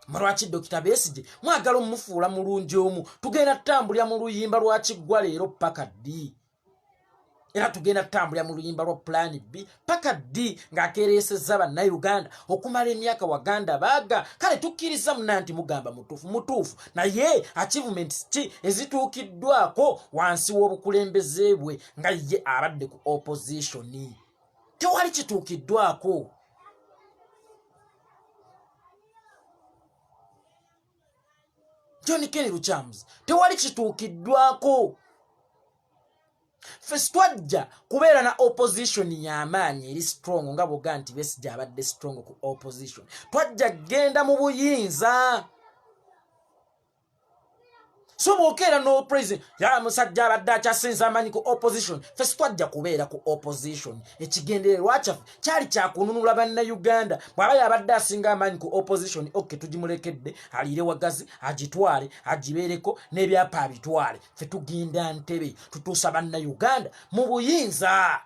Lwaki Dokita Besigye mwagala omumufuula mulungi omu? Tugenda tutambulira mu luyimba lwa kiggwa leero paka ddi? Era tugenda tutambulira mu luyimba lwa Plan B paka ddi, ng'akeereesezza Bannayuganda okumala emyaka waganda baaga? Kale tukkiriza muna nti mugamba mutuufu, mutuufu, naye achievements ki ezituukiddwako wansi w'obukulembeze bwe nga ye abadde ku opposition? Tewali kituukiddwako. John Ken Lukyamuzi, tewali kituukiddwako. Ffe twajja kubeera na opposition y'amaanyi eri strong, nga bwoga nti Besigye abadde strong ku opposition. Twajja kugenda mu buyinza. So bwokeera no president ya musajja abadde akyasinza amaanyi ku opposition, ffe sitwajja kubeera ku opposition. Ekigendererwa kyaffe kyali kyakununula Bannayuganda. Bw'aba yabadde asinga amaanyi ku opposition, ok, tugimulekedde aliire wagazi, agitwale, agibeereko n'ebyapa abitwale. Ffe tugenda ntebe, tutuusa Bannayuganda mu buyinza.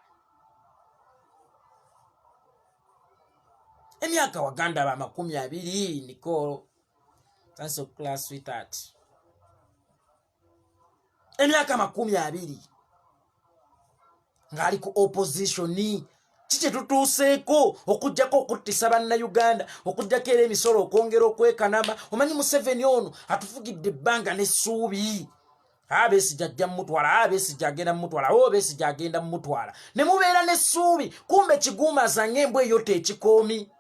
Emyaka waganda ba 20 Nicole class sweetheart, emyaka 20 ng'ali ku opposition, ki kye tutuuseeko okugjako okuttisa Bannayuganda, okugjako era emisolo okwongera okwekanama? Omanyi Museveni ono atufugidde ebbanga n'essuubi, Abesigye ajja mumutwala, Abesigye agenda mumutwala, o Besigye agenda mumutwala, ne mubeera n'essuubi, kumbe kiguumaza ng'embwa eyota ekikoomi.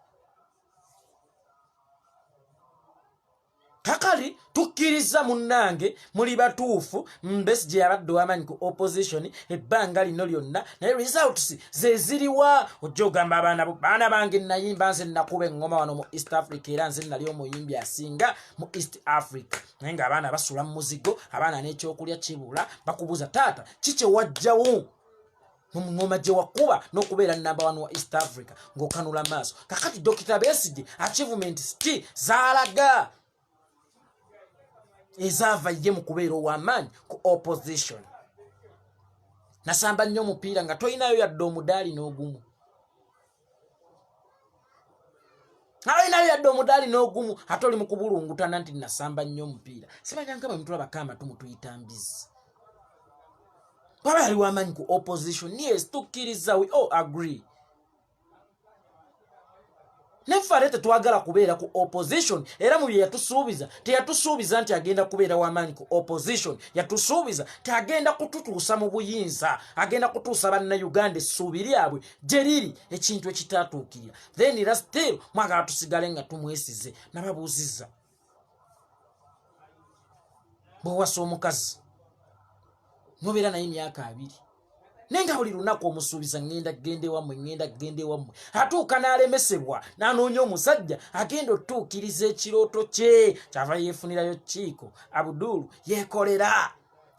Kakali tukkiriza munnange muli batuufu, Besigye yabadde ow'amaanyi ku opposition ebbanga lino lyonna, naye results ze ziriwa? Ojja ogamba abaana bo, baana bange, nayimba nze, nakuba eŋŋoma wano mu East Africa, era nze nali omuyimbi asinga mu East Africa, naye ng'abaana basula mu muzigo, abaana n'ekyokulya kibula. Bakubuuza, taata, ki kye wajjawo mu ŋŋoma gye wakuba n'okubeera namba one wa East Africa? Ng'okanula maaso. Kakati Dokita Besigye achievement ki zaalaga ezaava ye mu kubeera ow'amaanyi ku opposition? Nasamba nnyo omupiira nga tolinayo yadde omudaali n'ogumu. Alinayo yadde omudaali n'ogumu, ate oli mu kubulungutana nti nasamba nnyo omupiira. Simanya nga bwe mutulabako amatu mutuyita mbizi. Bwaba yali wamaanyi ku opposition, yes, tukkiriza, we all agree. Neffe ate tetwagala kubeera ku opposition. Era mu bye yatusuubiza, teyatusuubiza nti agenda kubeera w'amaanyi ku opposition. Yatusuubiza ti agenda kututuusa mu buyinza, agenda kutuusa Bannayuganda essuubi lyabwe gye liri, ekintu ekitatuukirira. Then era still mwagala tusigale nga tumwesize. Nababuuzizza, bwewasa omukazi nobeera naye emyaka 20, naye nga buli lunaku omusuubiza, ŋŋenda kugenda ewammwe, ŋŋenda kugenda ewammwe, atuuka n'alemesebwa n'anoonya omusajja agenda otutuukiriza ekirooto kye. Kyava yeefunirayo kiiko Abudulu yeekolera,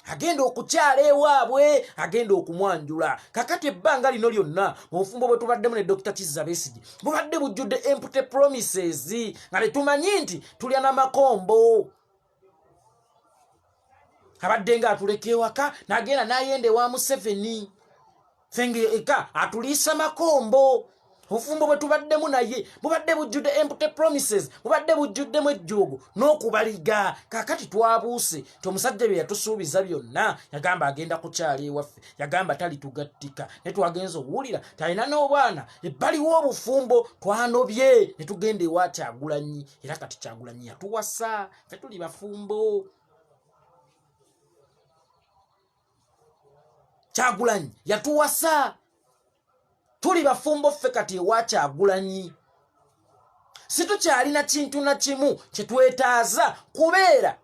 agenda okukyala ewaabwe, agenda okumwanjula. Kakati ebbanga lino lyonna mu bufumbo bwe tubaddemu ne Dokita Kizza Besigye bubadde bujjudde empty promises, nga tetumanyi nti tulya n'amakombo. Abadde nga atuleka ewaka n'agenda n'ayenda ewa Museveni, fenge eka atuliisa makombo. Obufumbo bwe tubaddemu naye bubadde bujjudde empty promises, bubadde bujjuddemu ejjoogo n'okubaliga. Kakati twabuuse nti omusajja bye yatusuubiza byonna, yagamba agenda kukyala ewaffe, yagamba talitugattika, naye twagenza owulira talina n'obwana ebbali w'obufumbo. Twanobye ne tugenda ewa Kyagulanyi, era kati Kyagulanyi yatuwasa, ffe tuli bafumbo. Kyagulanyi yatuwasa, tuli bafumbo ffe kati ewa Kyagulanyi. Situkyalina kintu na kimu kyetwetaaza kubeera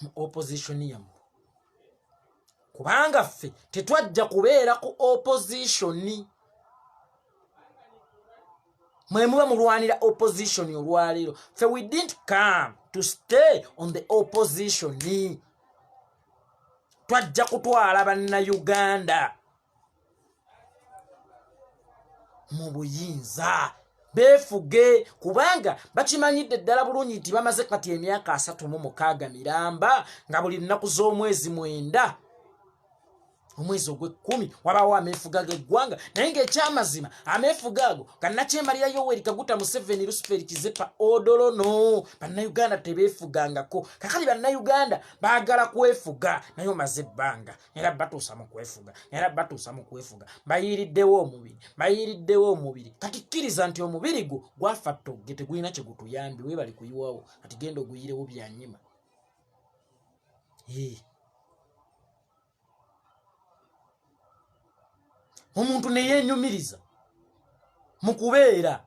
mu opposition yammwe, kubanga ffe tetwajja kubeera ku opposition. Mwe muba mulwanira opposition olwaleero, ffe we didn't come to stay on the opposition. Twajja kutwala Bannayuganda mu buyinza beefuge, kubanga bakimanyidde ddala bulungi nti bamaze kati emyaka 36 miramba nga buli nnaku z'omwezi 9, omwezi ogw'ekkumi, wabaawo ameefuga g'eggwanga. Naye ng'ekyamazima ameefuga ago gannakyemalira Yoweri Kaguta Museveni Luciferi Kizepa Odolono, Bannayuganda tebeefugangako. Kakali Bannayuganda baagala kwefuga, naye omaze ebbanga era batuusa mu kwefuga, era batuusa mu kwefuga. Bayiiriddewo omubiri, bayiiriddewo omubiri. Kati kkiriza nti omubiri gwo gwafa ttogge, tegulina kye gutuyambi. Weebali kuyiwawo, kati genda oguyirewo byanyima. Omuntu ne yeenyumiriza mu kubeera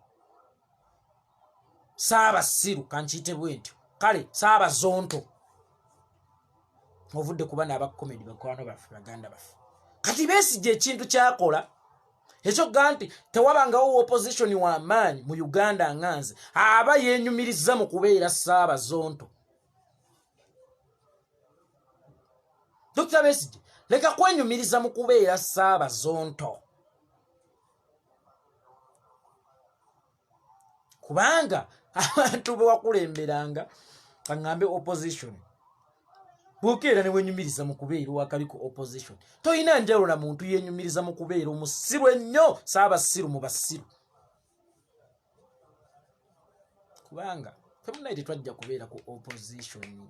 saabasiru, kankiyite bwe ntyo, kale saabazonto. Ovudde kuba n'abakomedi, bakwano baffe, baganda baffe. Kati Besigye ekintu kyakola ekyokugaa nti tewabangawo opposition w'amaanyi mu Uganda nga nze, aba yeenyumiriza mu kubeera saabazonto. Dr Besigye, leka kwenyumiriza mu kubeera saabazonto, kubanga abantu bewakulemberanga, kaŋŋambe opposition, bwokeera ne wenyumiriza mu kubeera owakabi ku opposition, tolina njawulo na muntu yenyumiriza mu kubeera omusiru ennyo, saabasiru mu basiru, kubanga femunaye tetwajja kubeera ku opposition.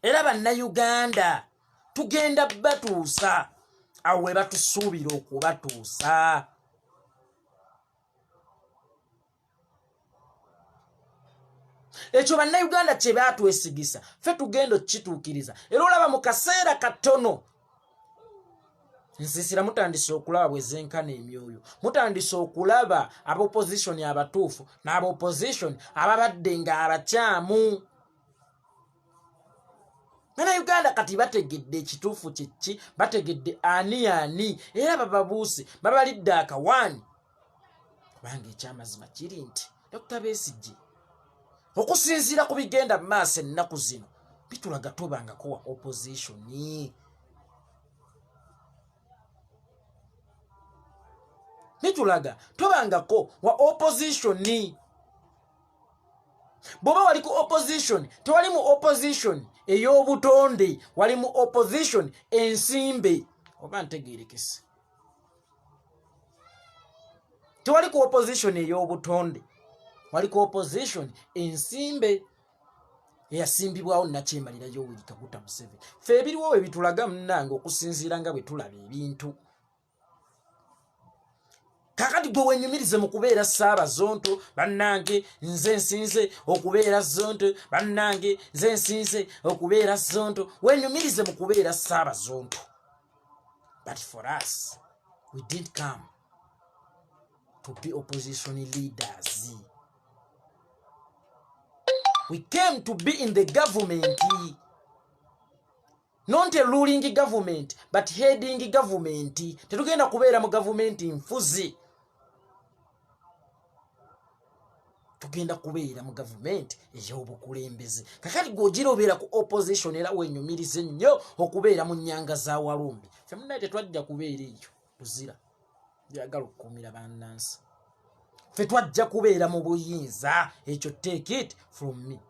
Era Bannayuganda tugenda batuusa awo we batusuubira okubatuusa. Ekyo Bannayuganda kye baatwesigisa, ffe tugenda okukituukiriza. Era olaba mu kaseera katono nsiisira mutandise okulaba bwe zenkana emyoyo, mutandise okulaba abaopposition abatuufu n'abaopposition ababadde nga abakyamu. Bannayuganda kati bategedde ekituufu kyeki, bategedde ani ani, era bababuuse, babalidde akawaani, kubanga ekyamazima kiri nti Dr Besigye, okusinziira ku bigenda mu maaso ennaku zino, bitulaga tobangako wa opposition. Bitulaga tobangako wa opposition. Bw'oba wali ku opposition, tewali mu opposition ey'obutonde, wali mu opposition ensimbe. Oba ntegeerekese, tewali ku opposition ey'obutonde, wali ku opposition ensimbe eyasimbibwawo nakyemalira Yoweri Kaguta Museveni. Fe ebiriwo we bitulaga munnange, okusinziira nga bwe tulaba ebintu. Kakati gwe wenyumirize mu kubeera Ssaabazonto, bannange nze nsinze okubeera zonto, bannange nze nsinze okubeera zonto, wenyumirize mu kubeera Ssaabazonto. But for us, we didn't come to be opposition leaders, we came to be in the government, not a ruling government but heading government. Tetugenda kubeera mu gavumenti nfuzi, tugenda kubeera mu gavumenti ey'obukulembeze. Kakati gweogira obeera ku opposition era wenyumirize nnyo okubeera mu nnyanga za Walumbi. Fe munaye tetwajja kubeera eyo buzira byagala okukuumira bannansi, fe twajja kubeera mu buyinza. Ekyo take it from me.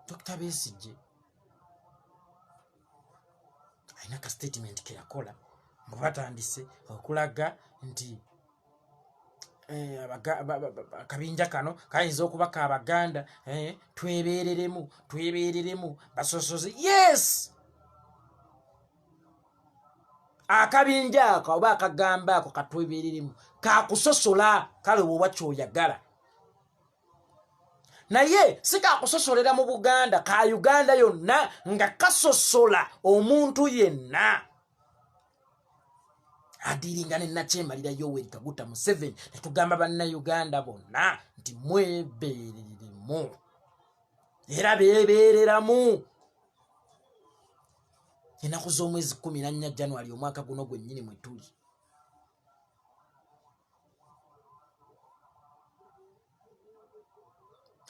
Dr Besigye alina ka statement ke yakola mbu batandise okulaga nti eh, akabinja kano kayinza okuba ka Baganda, eh, twebereremu, twebereremu basosoze. Yes, akabinja ako oba akagamba ako katwebereremu kakusosola, kale woba kyoyagala, naye si kakusosolera mu Buganda, ka Uganda yonna, nga kasosola omuntu yenna adiringa ne nakyemalira Yoweri Kaguta Museveni. Netugamba Bannayuganda bonna nti mwebeereremu, era beebeereramu. Ennaku z'omwezi 14 January omwaka guno gwennyini mwe tuli,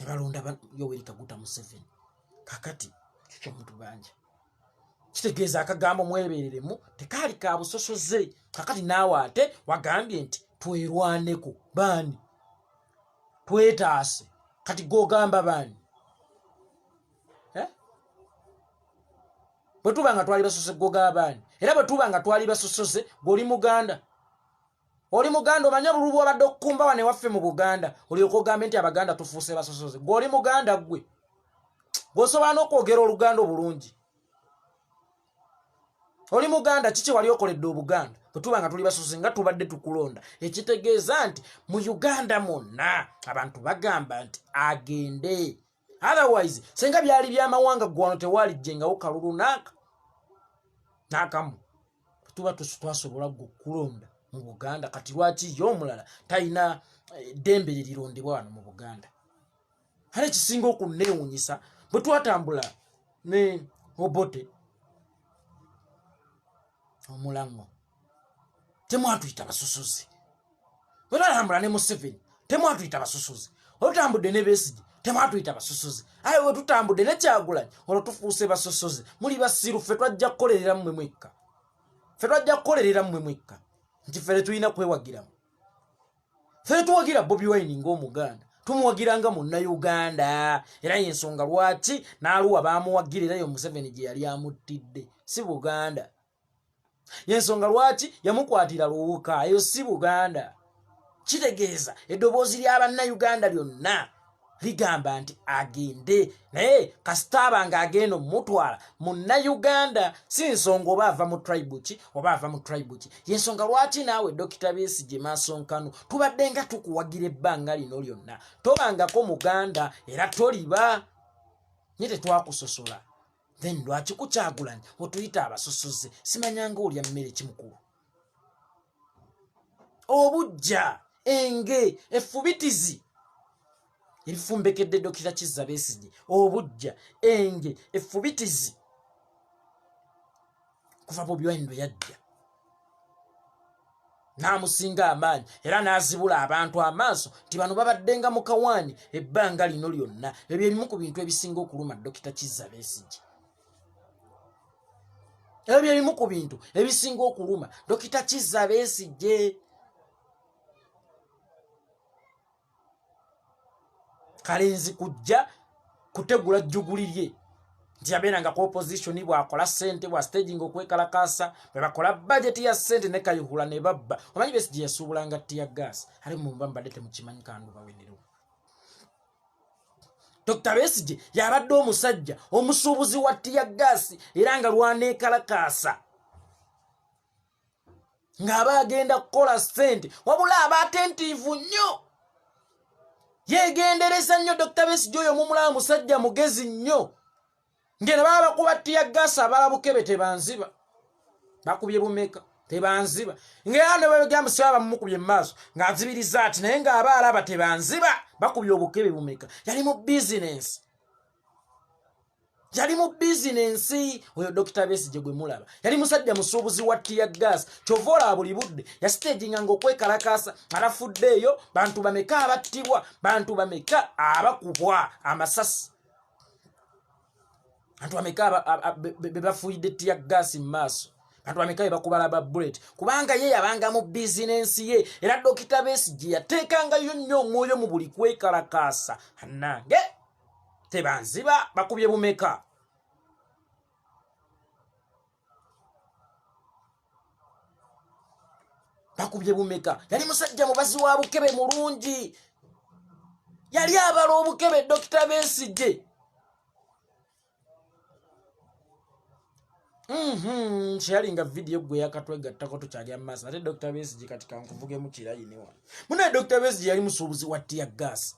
nebalonda Yoweri Kaguta Museveni. Kakati kikyo mutubanja kitegeeza akagambo mwebereremu tekaali ka busosoze. Kakati naawe ate wagambye nti twerwaneko baani, twetaase. Kati gogamba baani? Eh? Bwe tuba nga twali basose, gwoga abaani? Era bwe tuba nga twali basosoze, gwe oli Muganda? Oli Muganda? Omanye obululu bwobadde okukumba wano ewaffe mu Buganda, olyoka ogambe nti Abaganda tufuuse basosoze. Gwe oli Muganda? Gwe gweosobola n'okwogera Oluganda obulungi? Oli Muganda? Kiki wali okoledde Obuganda? Bwe tuba nga tuli basosoze, nga tubadde tukulonda, ekitegeeza nti mu Uganda mwonna abantu bagamba nti agende. Otherwise senga byali byamawanga gwano tewalijjengawo kalulu naaka nakamu. Tuba twasobola gwe okulonda mu Buganda, kati lwaki ye omulala talina eh, ddembe lye lirondebwa wano mu Buganda? Ate ekisinga okunneewunyisa, bwe twatambula ne Obote omulango, temwatuyita basosozi. Bwe twatambula ne Museveni, temwatuyita basosozi. Olutambudde ne Besigye, temwatuyita basosozi. Aye we tutambudde ne Kyagulanyi, olwo tufuuse basosozi. Muli basiru. Ffe twajja kukolerera mmwe mwekka, ffe twajja kukolerera mmwe mwekka, nti ffe tetulina kwewagiramu. Ffe tuwagira Bobi Wine ng'Omuganda, tumuwagira nga Munnayuganda, era yensonga lwaki n'aluwa bamuwagira, era yo Museveni gye yali amuttidde si Buganda. Yensonga lwaki yamukwatira Luwuka, eyo si Buganda. Kitegeeza eddoboozi lya Bannayuganda lyonna ligamba nti agende, naye kasitaaba nga agenda omutwala Munnayuganda, si nsonga oba ava mu tribe ki oba ava mu tribe ki. Yensonga lwaki naawe Dokita Besigye Maasonkano tubadde nga tukuwagira ebbanga lino lyonna. Tobangako Muganda era toliba, nye tetwakusosola. Then lwaki kuKyagulanyi otuyita abasosoze? Simanyanga olya mmere kimukulu, obujja, enge, effubitizi ebifumbekedde Dokita Kizza Besigye, obujja, enge, effubitizi kuva Bobi Wine lwe yajja n'amusinga amaanyi era n'azibula abantu amaaso nti bano babaddenga mu kawaani ebbanga lino lyonna. Ebyo ebimu ku bintu ebisinga okuluma Dokita Kizza Besigye. Ebyo ebimu ku bintu ebisinga okuluma Dokita Kizza Besigye. Kalenzi kujja kutegula jjuguli lye. Nti yabeeranga ku opposition, bw'akola ssente, bwa staging okwekalakaasa, bwe bakola bajeti ya ssente ne Kayihura ne babba. Omanyi Besigye yasuubulanga tear gas, ate mumba mbadde temukimanyi, kandubawenero. Dr Besigye yabadde omusajja omusuubuzi wa tear gas, era nga lwaneekalakaasa ng'aba agenda kukola ssente, wabula aba atentiivu nnyo, yeegendereza nnyo. Dr Besigye oyo mumulaba musajja mugezi nnyo, ngeno baba bakuba tear gas, abala bukebe, tebanziba, bakubye bumeka, tebanziba, ngaera nebagamba siba bamumukubye mu maaso ng'azibiriza ati, naye ng'aba alaba tebanziba, bakubye obukebe bumeka. Yali mu bizinensi, yali mu bizinensi oyo Dr Besigye gwe mulaba yali musajja musuubuzi wa tear gas. Kyova olaba buli budde yasitejinganga okwekalakaasa, alafuddeeyo bantu bameka abattibwa, bantu bameka abakubwa amasasi, bantu bameka be bafuuyidde tear gas mu maaso, bantu bameka be bakubala ba bullet, kubanga ye yabanga mu bizinensi ye. Era Dokita Besigye yateekangayo nnyo omwoyo mu buli kwekalakaasa. Annange, tebanziba, bakubye bumeka. Bakubye bumeka. Yali musajja mubazi wa bukebe mulungi, yali abala obukebe Dokita Besigye. Kyeyalinga vidiyo gwe yakatwegattako, tukyalya mu maaso. Ate Dr Besigye, kati kankuvugemu kirayini wano. Munaye, Dr Besigye yali musuubuzi wa tear gas.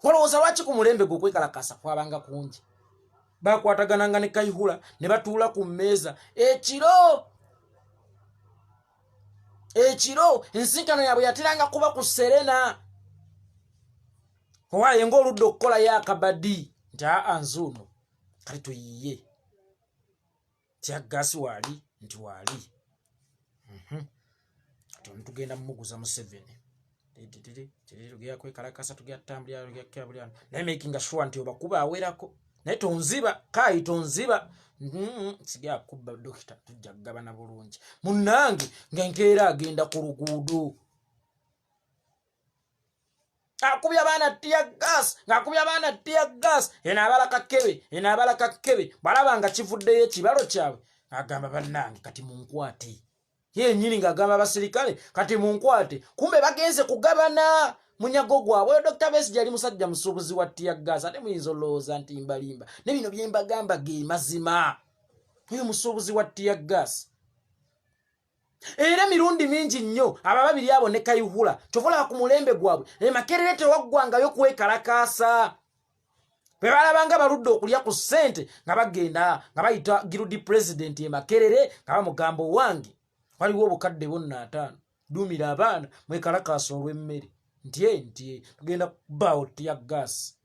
Olowooza lwaki ku mulembe gwe okwekalakasa kwabanga kungi? Bakwatagananga ne Kayihura ne batuula ku mmeeza ekiro. Ekiro ensinkano yaabwe yateranga kuba ku Serena, owaaye ng'oludda okukolayo akabadi nti aa, nzuuno kati tuyiye tear gas waali, nti waali. Kati ono tugenda mumuguza Museveni, tugenda kwekalakasa, tugenda tutambulira, naye making sure nti obakuba awerako, naye tonziba kaayi, tonziba, sigala kubba dokita, tujja kugabana bulungi. Munnange, nga enkeera agenda ku luguudo akubye abaana tear gas, ng'akubye abaana tear gas, eno abala kakebe, eno abala kakebe. Bw'alaba nga kivuddeyo ekibalo kyabwe, agamba, "Bannange, kati munkwate." Yenyini ng'agamba abasirikale, "Kati munkwate." Kumbe bagenze kugabana munyago gwabwe. Oyo Dr Besigye yali musajja musuubuzi wa tear gas. Ate muyinza olowooza nti mbalimba, ne bino bye mbagamba ge mazima. Oyo musuubuzi wa tear gas, era emirundi mingi nnyo abo ababiri abo ne Kayihura, kyova olaba ku mulembe gwabwe Emakerere tewaggwangayo kwekalakaasa. Bwe balabanga baludde okulya ku ssente, nga bagenda nga bayita guild president Emakerere, nga bamugamba, "Owange, waliwo obukadde bonna 50, duumira abaana mwekalakaasa olw'emmere." Nti tugenda kubaawo tear gas.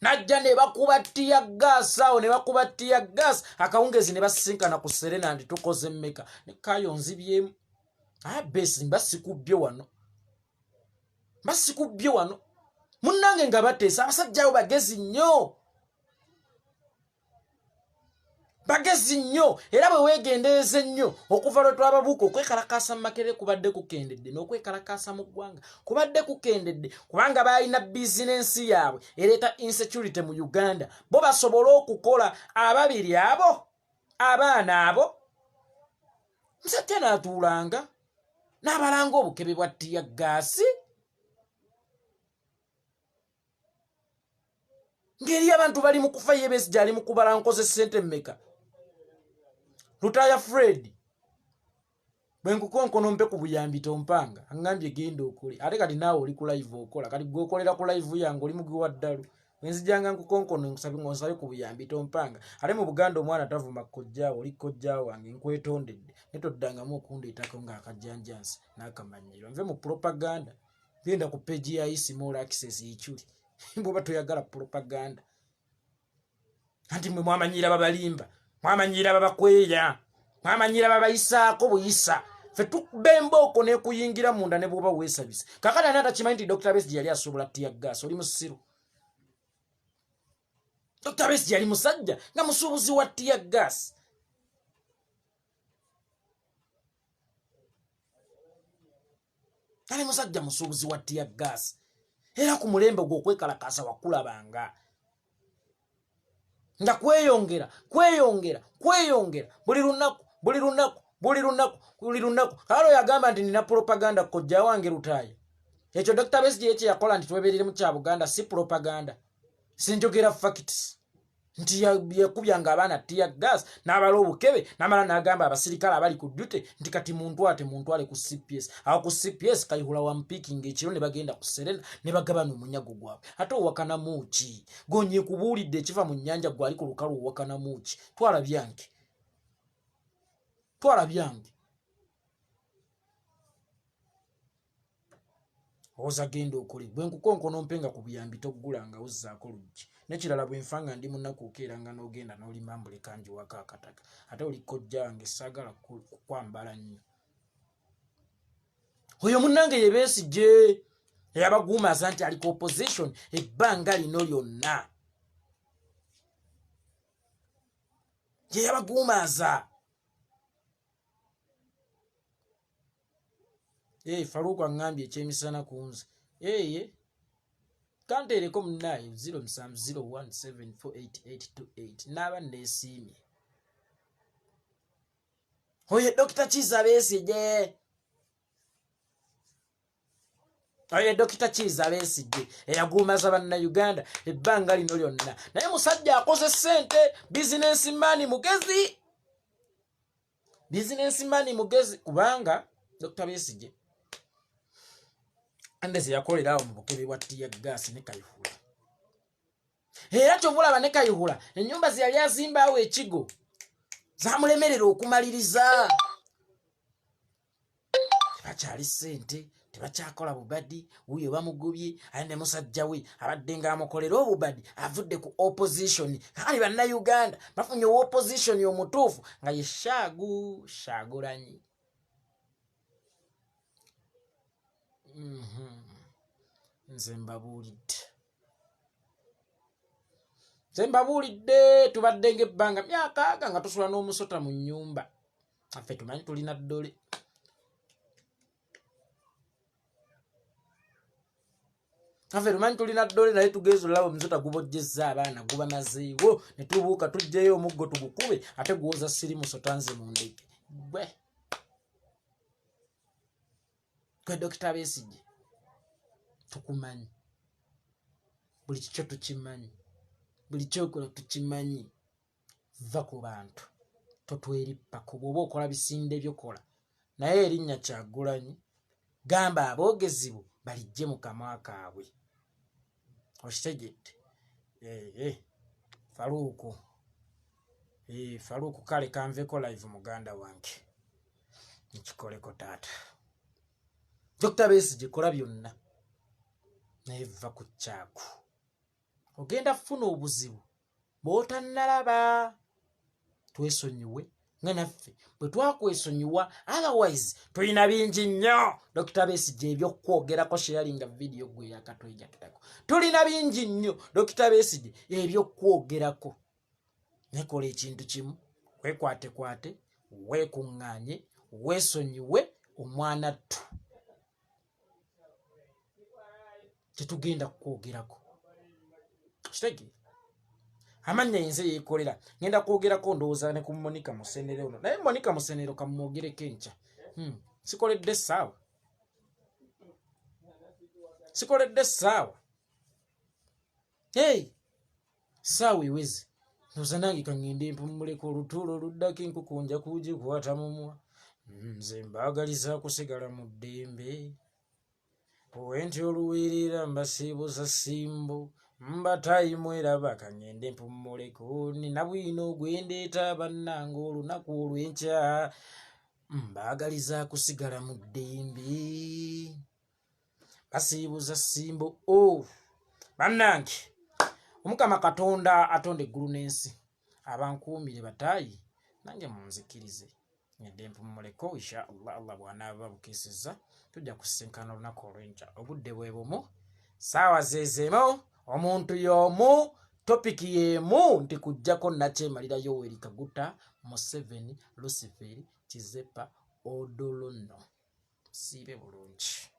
Najja ne bakuba tear gas awo, ne bakuba tear gas akawungezi, ne basisinkana ku Serena nti, "Tukoze mmeka?" Ne kayo, "Nzibyemu abesi, mba sikubbye wano, mba sikubbye wano." Munnange, nga bateesa. Abasajja abo bagezi nnyo, bagezi nnyo, era bwe weegendereza ennyo. Okuva lwe twababuuka, okwekalakaasa mu Makerere kubadde kukendedde, n'okwekalakaasa mu ggwanga kubadde kukendedde, kubanga balina bizinensi yaabwe ereeta insecurity mu Uganda, bo basobole okukola. Ababiri abo, abaana abo, musajja n'atuulanga n'abalanga obukebe bwa tear gas ng'eri abantu bali mu kufa. Ye Besigye ali mu kubala, "Nkoze ssente mmeka?" Lutaya Fred, bwe nkukonkono mpe ku buyambi, tompanga, aŋŋambye genda okole. Ate kati naawe oli ku live okola, kati gwe okolera ku live yange, oli mugwi wa ddalu. Wenzijanga nkukonkono nkusabe ku buyambi, tompanga. Ate mu Buganda omwana tavuma kojjaawo. Oli kojja wange, nkwetondedde, naye toddangamu okundeetako ng'akajjanjansi n'akamanyiro. Nve mu propaganda, genda ku page ya Isimall Access Ichuli bwoba toyagala propaganda. Anti mwe mwamanyira babalimba, mwamanyira babakweya, mwamanyira babayisaako buyisa. Fe tukuba embooko nekuyingira munda ne bwoba weesabise. Kakati ani atakimanyi nti Dr Besigye yali asobola tear gas? Oli musiru. Dr Besigye yali musajja nga musuubuzi wa tear gas. Ali musajja musuubuzi wa tear gas, era ku mulembe gwe okwekalakaasa wakulabanga. Nga kweyongera, kweyongera, kweyongera buli lunaku, buli lunaku, buli lunaku, buli lunaku. Kale oyo agamba nti nina propaganda, kojja wange Lutaaya, ekyo Dr. Besigye kye yakola nti twebereremu kya Buganda si propaganda, sinjogera facts nti yakubyanga abaana tear gas n'abala obukebe, n'amala n'agamba abasirikale abali ku duty nti kati muntwate, muntwale ku CPS. Awo ku CPS Kayihura wamupiikinga ekiro ne bagenda ku Serena ne bagabana omunyago gwabwe. Ate owakanamu ki? Gonye kubuulidde ekiva mu nnyanja, gwali ku lukalu, owakanamu ki? Twala byange, twala byange. Oza genda okole bwe nkukonkono mpenga ku buyambi, toggulanga ozzaako luggi. Nekirala, bwe nfa nga ndi munaku, okeeranga n'ogenda n'olima mbuleka njiwako akataka. Ate oli kojjange, saagala kukwambala nnyo. Oyo munnange ye Besigye eyabaguumaza nti ali ku opposition ebbanga lino lyonna, ye yabaguumaaza. Hey, Faruku aŋŋambye ekyemisana ku nze eye kanteereko munaaye 0701748828 naaba neesiimye. Oyo Dokita Kiiza Besigye, oyo Dokita Kiiza Besigye eyaguumaza Bannayuganda ebbanga lino lyonna. Naye musajja akoze ssente, bizinensi maani mugezi, bizinensi maani mugezi, kubanga Dr. Besigye andeze yakolera awo mu bukebe bwa tear gas ne Kayihura. Era kyova olaba ne Kayihura ennyumba ze yali azimba awo ekigo zamulemerera okumaliriza. Tebakyali ssente, tebakyakola bubadi, wuyo bamugobye. Aye ne musajja we abadde ng'amukolera obubadi avudde ku opposition. Kakali Bannayuganda bafunye owa opposition omutuufu nga ye Shaagu Shagulanyi. Nze mbabuulidde, nze mbabuulidde, tubadde ng'ebbanga myaka aga nga tusula n'omusota mu nnyumba. Affe tumanyi tulina ddole. Affe tumanyi tulina ddole, naye tugenza olaba omusota gubojjezza abaana, gubamazeewo, ne tubuuka tuggyeyo omuggo tugukube, ate guwoza siri musota nze mu ndege. Gwe gwe Dokita Besigye, tukumanyi, buli kikyo tukimanyi, buli kyokola tukimanyi. Va ku bantu, totwerippako. Bw'oba okola bisinde byokola, naye erinnya Kyagulanyi gamba aboogezi bo balijje mu kamwa kaabwe. Okitegedde? Ee, Faluuku, ee, Faluuku, kale kanveko live, muganda wange, nkikoleko taata. Dr. Besigye, kola byonna, naye va ku kyaku, ogenda kufuna obuzibu bw'otannalaba. Twesonyiwe nga naffe bwe twakwesonyiwa, otherwise tulina bingi nnyo, Dr. Besigye, ebyokwogerako. Sharinga vidiyo gwe yakatwegattako. Tulina bingi nnyo, Dr. Besigye, ebyokwogerako. Nekola ekintu kimu, wekwatekwate, weekuŋŋaanye, weesonyiwe omwana ttu. Tetugenda kukwogerako, kitegeera? Amannya yinze yeekolera. Ngenda kwogerako ndowooza ne ku Monica Musenero ono, naye Monica Musenero kamwogereko enkya. Sikoledde essaawa, sikoledde essaawa. Hey, saawa eweze, ndowooza nange kaŋŋende mpumuleko olutuulo oluddako, enkuku nja kugikwata mumwa. Nze mbaagaliza kusigala mu ddembe owenti oluwirira, mbasiibuza simbo mbatayimu eraba. Kaŋŋende mpumuleko, nina bwino gwendeeta bannange olunaku olw'enkya. Mbaagaliza kusigala mu ddembe, basiibuza simbo. O oh, bannange, Omukama Katonda atonda eggulu n'ensi abankuumire. Bataayi nange munzikirize ngende mpumuleko. Insha Allah, Allah bw'anaaba bukiisizza, tujja kusisinkana olunaku olw'enkya, obudde bwe bumu, saawa zezeemu, omuntu y'omu, topiki y'emu, nti kujjako nakyemalira Yoweri Kaguta Museveni Luciferi Kizepa Odolono. Siibe bulungi.